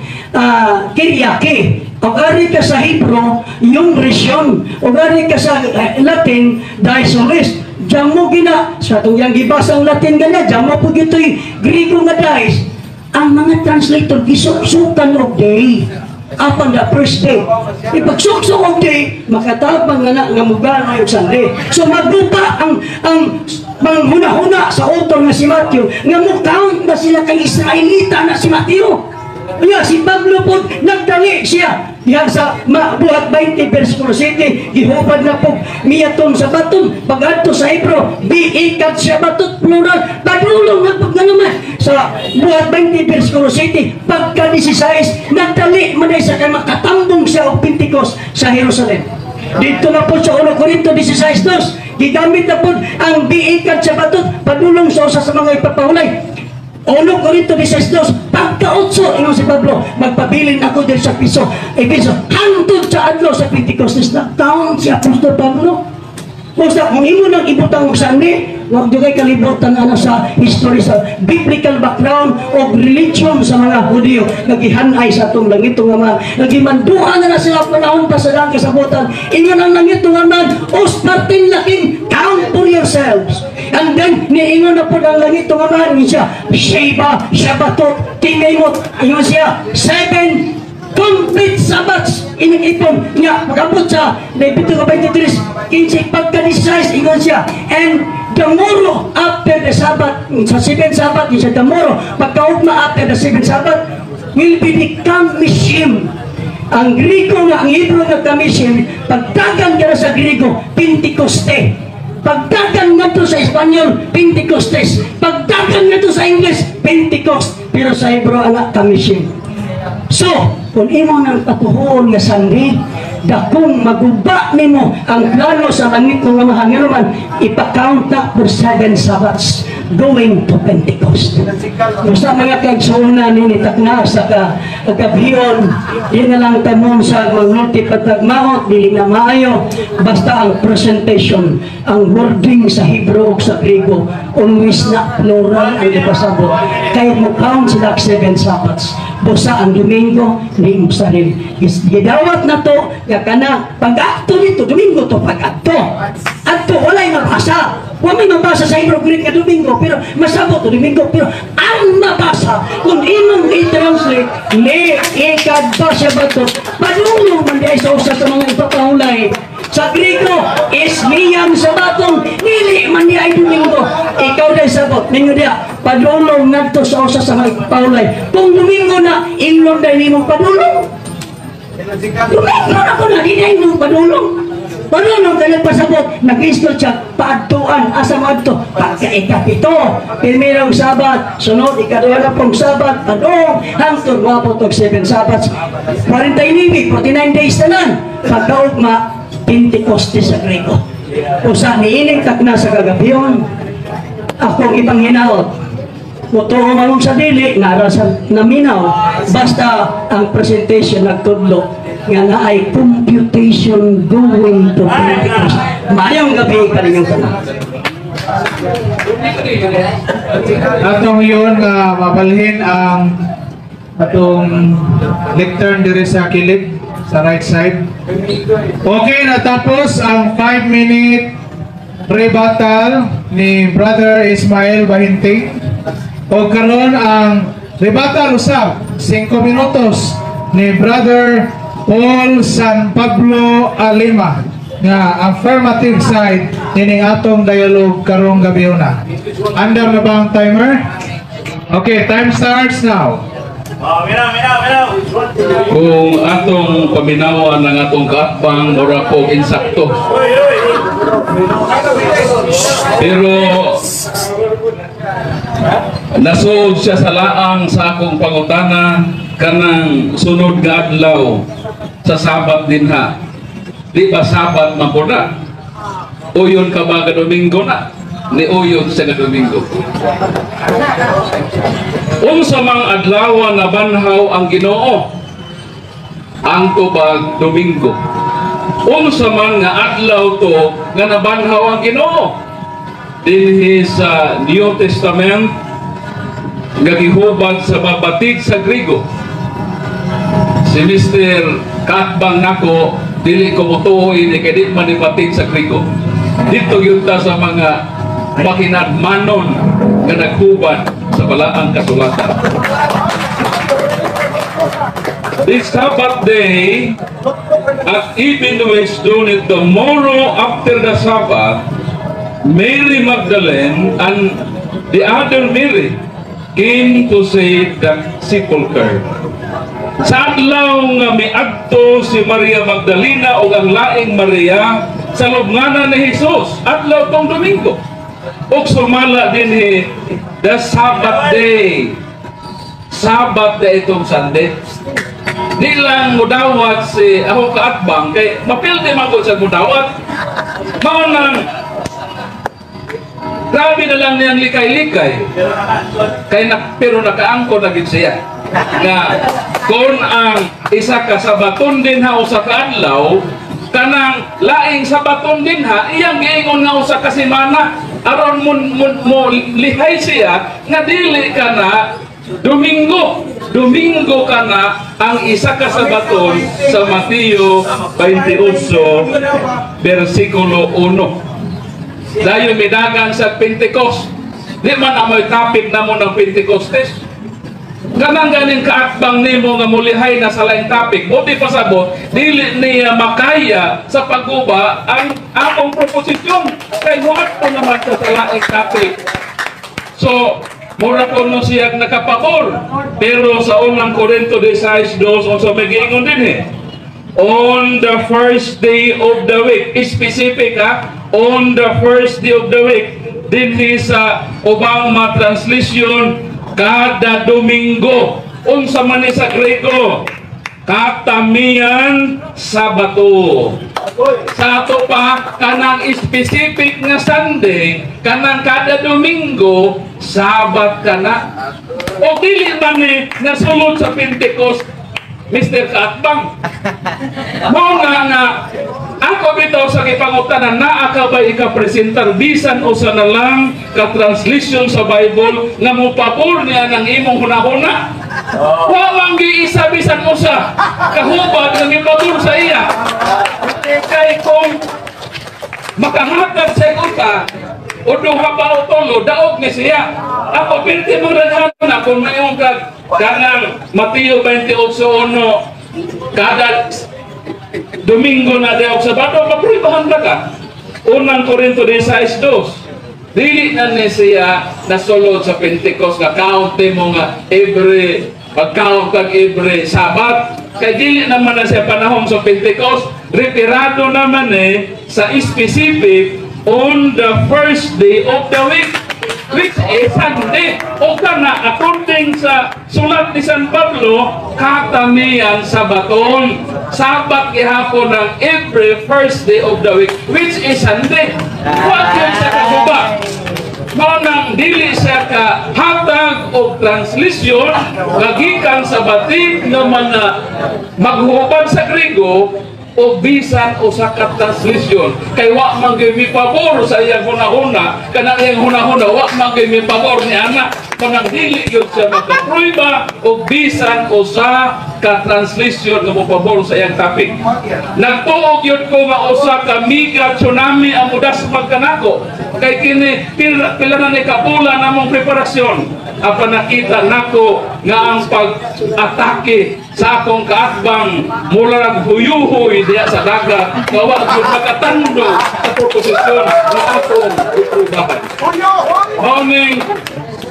Kyriaki. O ari ka sa Hebrew, yung Rishon. O ari ka sa Latin, Dies Solis. Diyan mo gina, sa itong yang gibasa ang Latin gana, diyan mo po gito'y Grego nga dies. Ang mga translator, gisuksukan og day upon the first day. Ipagsuksok og day, makatabang nga na nga mugana yung Sunday. So maguba ang manghuna-huna sa author nga si Matthew nga mo count na sila kay Israelita na si Matthew. Unya, si Pablo po, nagdali siya diha sa Buhat 20 versikulo 7, gihubad na po miyaton sa baton. Pag-adto sa Hebro, biikat siya batot, plural. Padulong na po nga naman sa Buhat 20 versikulo 7, pagka 16, nagdali man ay sa kay makatambong siya og Pentecost sa Jerusalem. Dito na po sa 1 Corinto 16:2, gigamit na po ang biikat sa batot padulong sa usa sa mga ipapahulay. 1 Corinto 16:2, pagka-otso, ingon si Pablo, magpabilin ako din sa piso, Episo, hangtod sa adlaw sa Pentecostes. Na taon si Apostol Pablo. Basta kung imo nang ibutang og Sunday, wag dugay kalibutan ana sa history, sa biblical background o religion sa mga Hudiyo nga gihanay sa atong langit nga mga nagimanduha na na sila panahon pa sa daang kasabutan. Ingon ang langit nga man, "Uspartin laking, count for yourselves." And then niingon na po ang langit nga man siya, Sheba Shabatot Tingaymot. Ingon siya, seven complete Sabbaths ining ipon nga pag-abot sa Levitico 23, 15 pagka 16, ingon siya, "And the morrow after the Sabbath," sa seven Sabbath siya, "the morrow," pagkaugma, "after the seven Sabbath will be the Kamishim." Ang Grego nga, ang Hebrew nga Kamishim, pagdagan ka na sa Grego, Pentecoste. Pagdagan ngadto sa Espanyol, Pentecostes. Pagdagan ngadto sa English, Pentecost. Pero sa Hebrew ana, Kamishim. So, kung imo nang patuhon nga Sunday, dakong maguba nimo ang plano sa langit ng Amahan. Nga naman, ipa-count na for seven Sabbaths going to Pentecost. Basta, mga kaigsuonan, nini takna sa ka kagabhion, di na lang tamon sa magnulti patagmaot, dili na maayo. Basta ang presentation, ang wording sa Hebrew ug sa Griego, always na plural ang ipasabot. Kaya mo count sila seven Sabbaths. Busa ang Domingo, di mo sarili. Gidawat na to, nga kana, pag-akto nito, Domingo to, pag-akto. Adto, walay mabasa. Wa may mabasa sa Hebrew, Greek nga Domingo, pero masabot to Domingo, pero ang mabasa, kung imong i-translate, ni ikad ba siya ba to, padulong man di ay sa usa sa mga ipapahulay. Sa Griego, ismiyam sa batong, dili man di ay Domingo. Ikaw day sabot, ninyo diya, padulong ngadto sa usa sa mga ipapahulay. Kung Domingo na, ingon day nimong padulong. Domingo na ko na, di na imong padulong. Padulong ka nagpasabot, nag-istot siya, paadtuan, asa mo adto? Pagka ikapito, primerong Sabat, sunod ikaduha na pong Sabat, padung, hangtod moabot og seven Sabats, 49, 49 days tanan. Pagkaugma, Pentecoste sa Grego. Usa niining takna sa kagabion, akong ipang hinaot, mutuo man sa dili, nara sa naminaw, basta ang presentation nagtudlo nga naay computation going to Pentecost. Maayong gabi kaninyong tanan. Atong yun nga mabalhin ang atong lectern diri sa kilid sa right side. Okay, natapos ang 5 minute rebuttal ni Brother Ismael Bahinting. O karon ang rebuttal usab 5 minutos ni Brother Paul San Pablo Alima nga affirmative side nining atong dialogue karong gabi na. Andam na ba ang timer? Okay, time starts now. Oh, minaw, minaw, minaw. Kung atong paminawan ang atong kaatbang, mura po insakto. Uy, uy. Pero nasuod siya sa laang sa akong pangutana, kanang sunod nga adlaw sa Sabat dinha. Di ba Sabat man po na? Uyon ka ba ga Domingo na? Ni uyon sa ga Domingo. Unsa mang adlaw na banhaw ang Ginoo? Ang tubag Domingo. Unsa man nga adlaw to nga nabanhaw ang Ginoo? Dinhi sa New Testament nga gihubad sa babatid sa Grigo. Si Mr. Kaatbang nako, dili ko motuo ini kay di man ibatid sa Grigo. Dito gyud ta sa mga mahinadmanon nga naghubad sa balaang kasulatan. This Sabbath day, at even which dawned the morrow after the Sabbath, Mary Magdalene and the other Mary came to see the sepulchre. Sa adlaw nga miadto si Maria Magdalena ug ang laing Maria sa lubnganan ni Jesus, adlaw tong Domingo. Ug sumala dinhi the Sabbath day. Sabbath day itong Sunday. Di lang mudawat si ako kaatbang kay mapildi man ko sa mudawat. Mao nang grabe na lang niyang likay-likay. Kay na, pero nakaangko na gid siya. Nga kung ang isa ka sabaton din ha usa ka adlaw, kanang laing sabaton din ha iyang giingon nga usa ka semana aron mo lihay siya nga dili ka na Domingo. Domingo ka na ang isa ka sabaton sa Mateo 28 versikulo 1. Dayon midagan sa Pentecost. Di man amoy topic namo ng Pentecostes. Kanang ganing kaatbang nimo nga mulihay na sa laing topic, mo di pasabot, dili niya makaya sa pagguba ang akong proposisyon. Kay muadto naman sa laing topic. So, mura ko no siya nakapabor. Pero sa unang Korinto 16:2, unsa may giingon din eh. On the first day of the week, specific ha, on the first day of the week, dinhi sa ubang mga translation, kada Domingo. Unsa man ni sa Grego? Katamian Sabato. Sa ato pa, kanang specific nga Sunday, kanang kada Domingo, Sabat ka na. O dili man ni nasulod sa Pentecost, Mr. Kaatbang. Mao nga nga ako bitaw sa gipangutanan, naa ka ba ika-presentar bisan usa na lang ka translation sa Bible nga mopabor niya ng imong hunahuna? Wa man giisa bisan usa kahubad nga mipabor sa iya. Kay kung makahatag sa uta o duha pa o tulo, daog ni siya. Ako pirti mo na kung mayong kag kanang Mateo 28:1 kada Domingo na daog Sabado, mapruibahan ra ka. Unang Korinto 16:2. Dili na ni siya nasulod sa Pentecost nga count mo nga every pag-count kag every Sabat. Kay dili naman na siya panahon sa Pentecost, referado naman eh sa specific on the first day of the week, which is Sunday. O kana, according sa sulat ni San Pablo, katamian Sabaton. Sabat gihapon ng every first day of the week, which is Sunday. Wa yun sa kaguba. Mao nang dili siya ka hatag og translation nga gikan sa batik nga mga maghubad sa Grego o bisan usa ka translation kay wa man gyud mipabor sa iyang hunahuna, kanang iyang hunahuna wa man gyud mipabor ni ana. Kanang dili gyud siya makaprueba og bisan usa ka translation nga mopabor sa iyang topic. Nagtuo gyud ko nga usa ka mega tsunami ang mudasmag kanako kay kini pila, pila na ni kabulan namong preparasyon, apan nakita nako nga ang pag-atake sa akong kaatbang mula naghuyuhoy diya sa dagat nga wa gyud makatando sa proposisyon nga akong iprubahan. Mao ning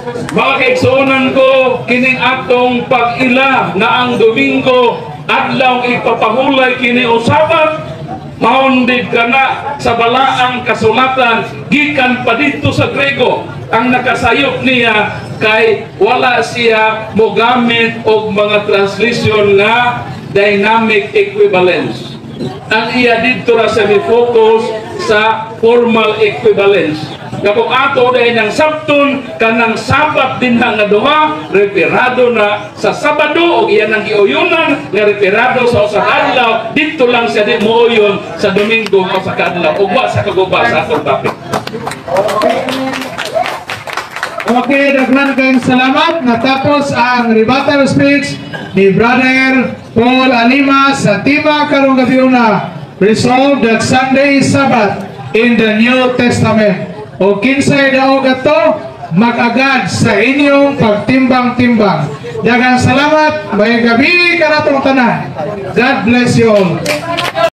mga kaigsuonan ko, kining atong pag-ila nga ang Domingo adlaw ipapahulay kini o Sabat, maundid ka na sa balaang kasulatan gikan pa dito sa Grego. Ang nakasayop niya kay wala siya mogamit og mga translation nga dynamic equivalence. Ang iya didto ra sa mi-focus sa formal equivalence. Nga kung ato dahil ng sabton kanang Sabat din nga duha referado na sa Sabado og iyan ang giuyunan nga referado sa usa ka adlaw, didto lang siya di muuyon sa Domingo o sa kaadlaw ug wa sa kaguba sa atong topic. Okay, daghan kayong salamat. Natapos ang rebuttal speech ni Brother Paul Alima sa tema karong gabi una, Resolve that Sunday is Sabbath in the New Testament. O kinsay daog ato, mag-agad sa inyong pagtimbang-timbang. Daghang salamat. Maayong gabi kanatong tanan. God bless you all.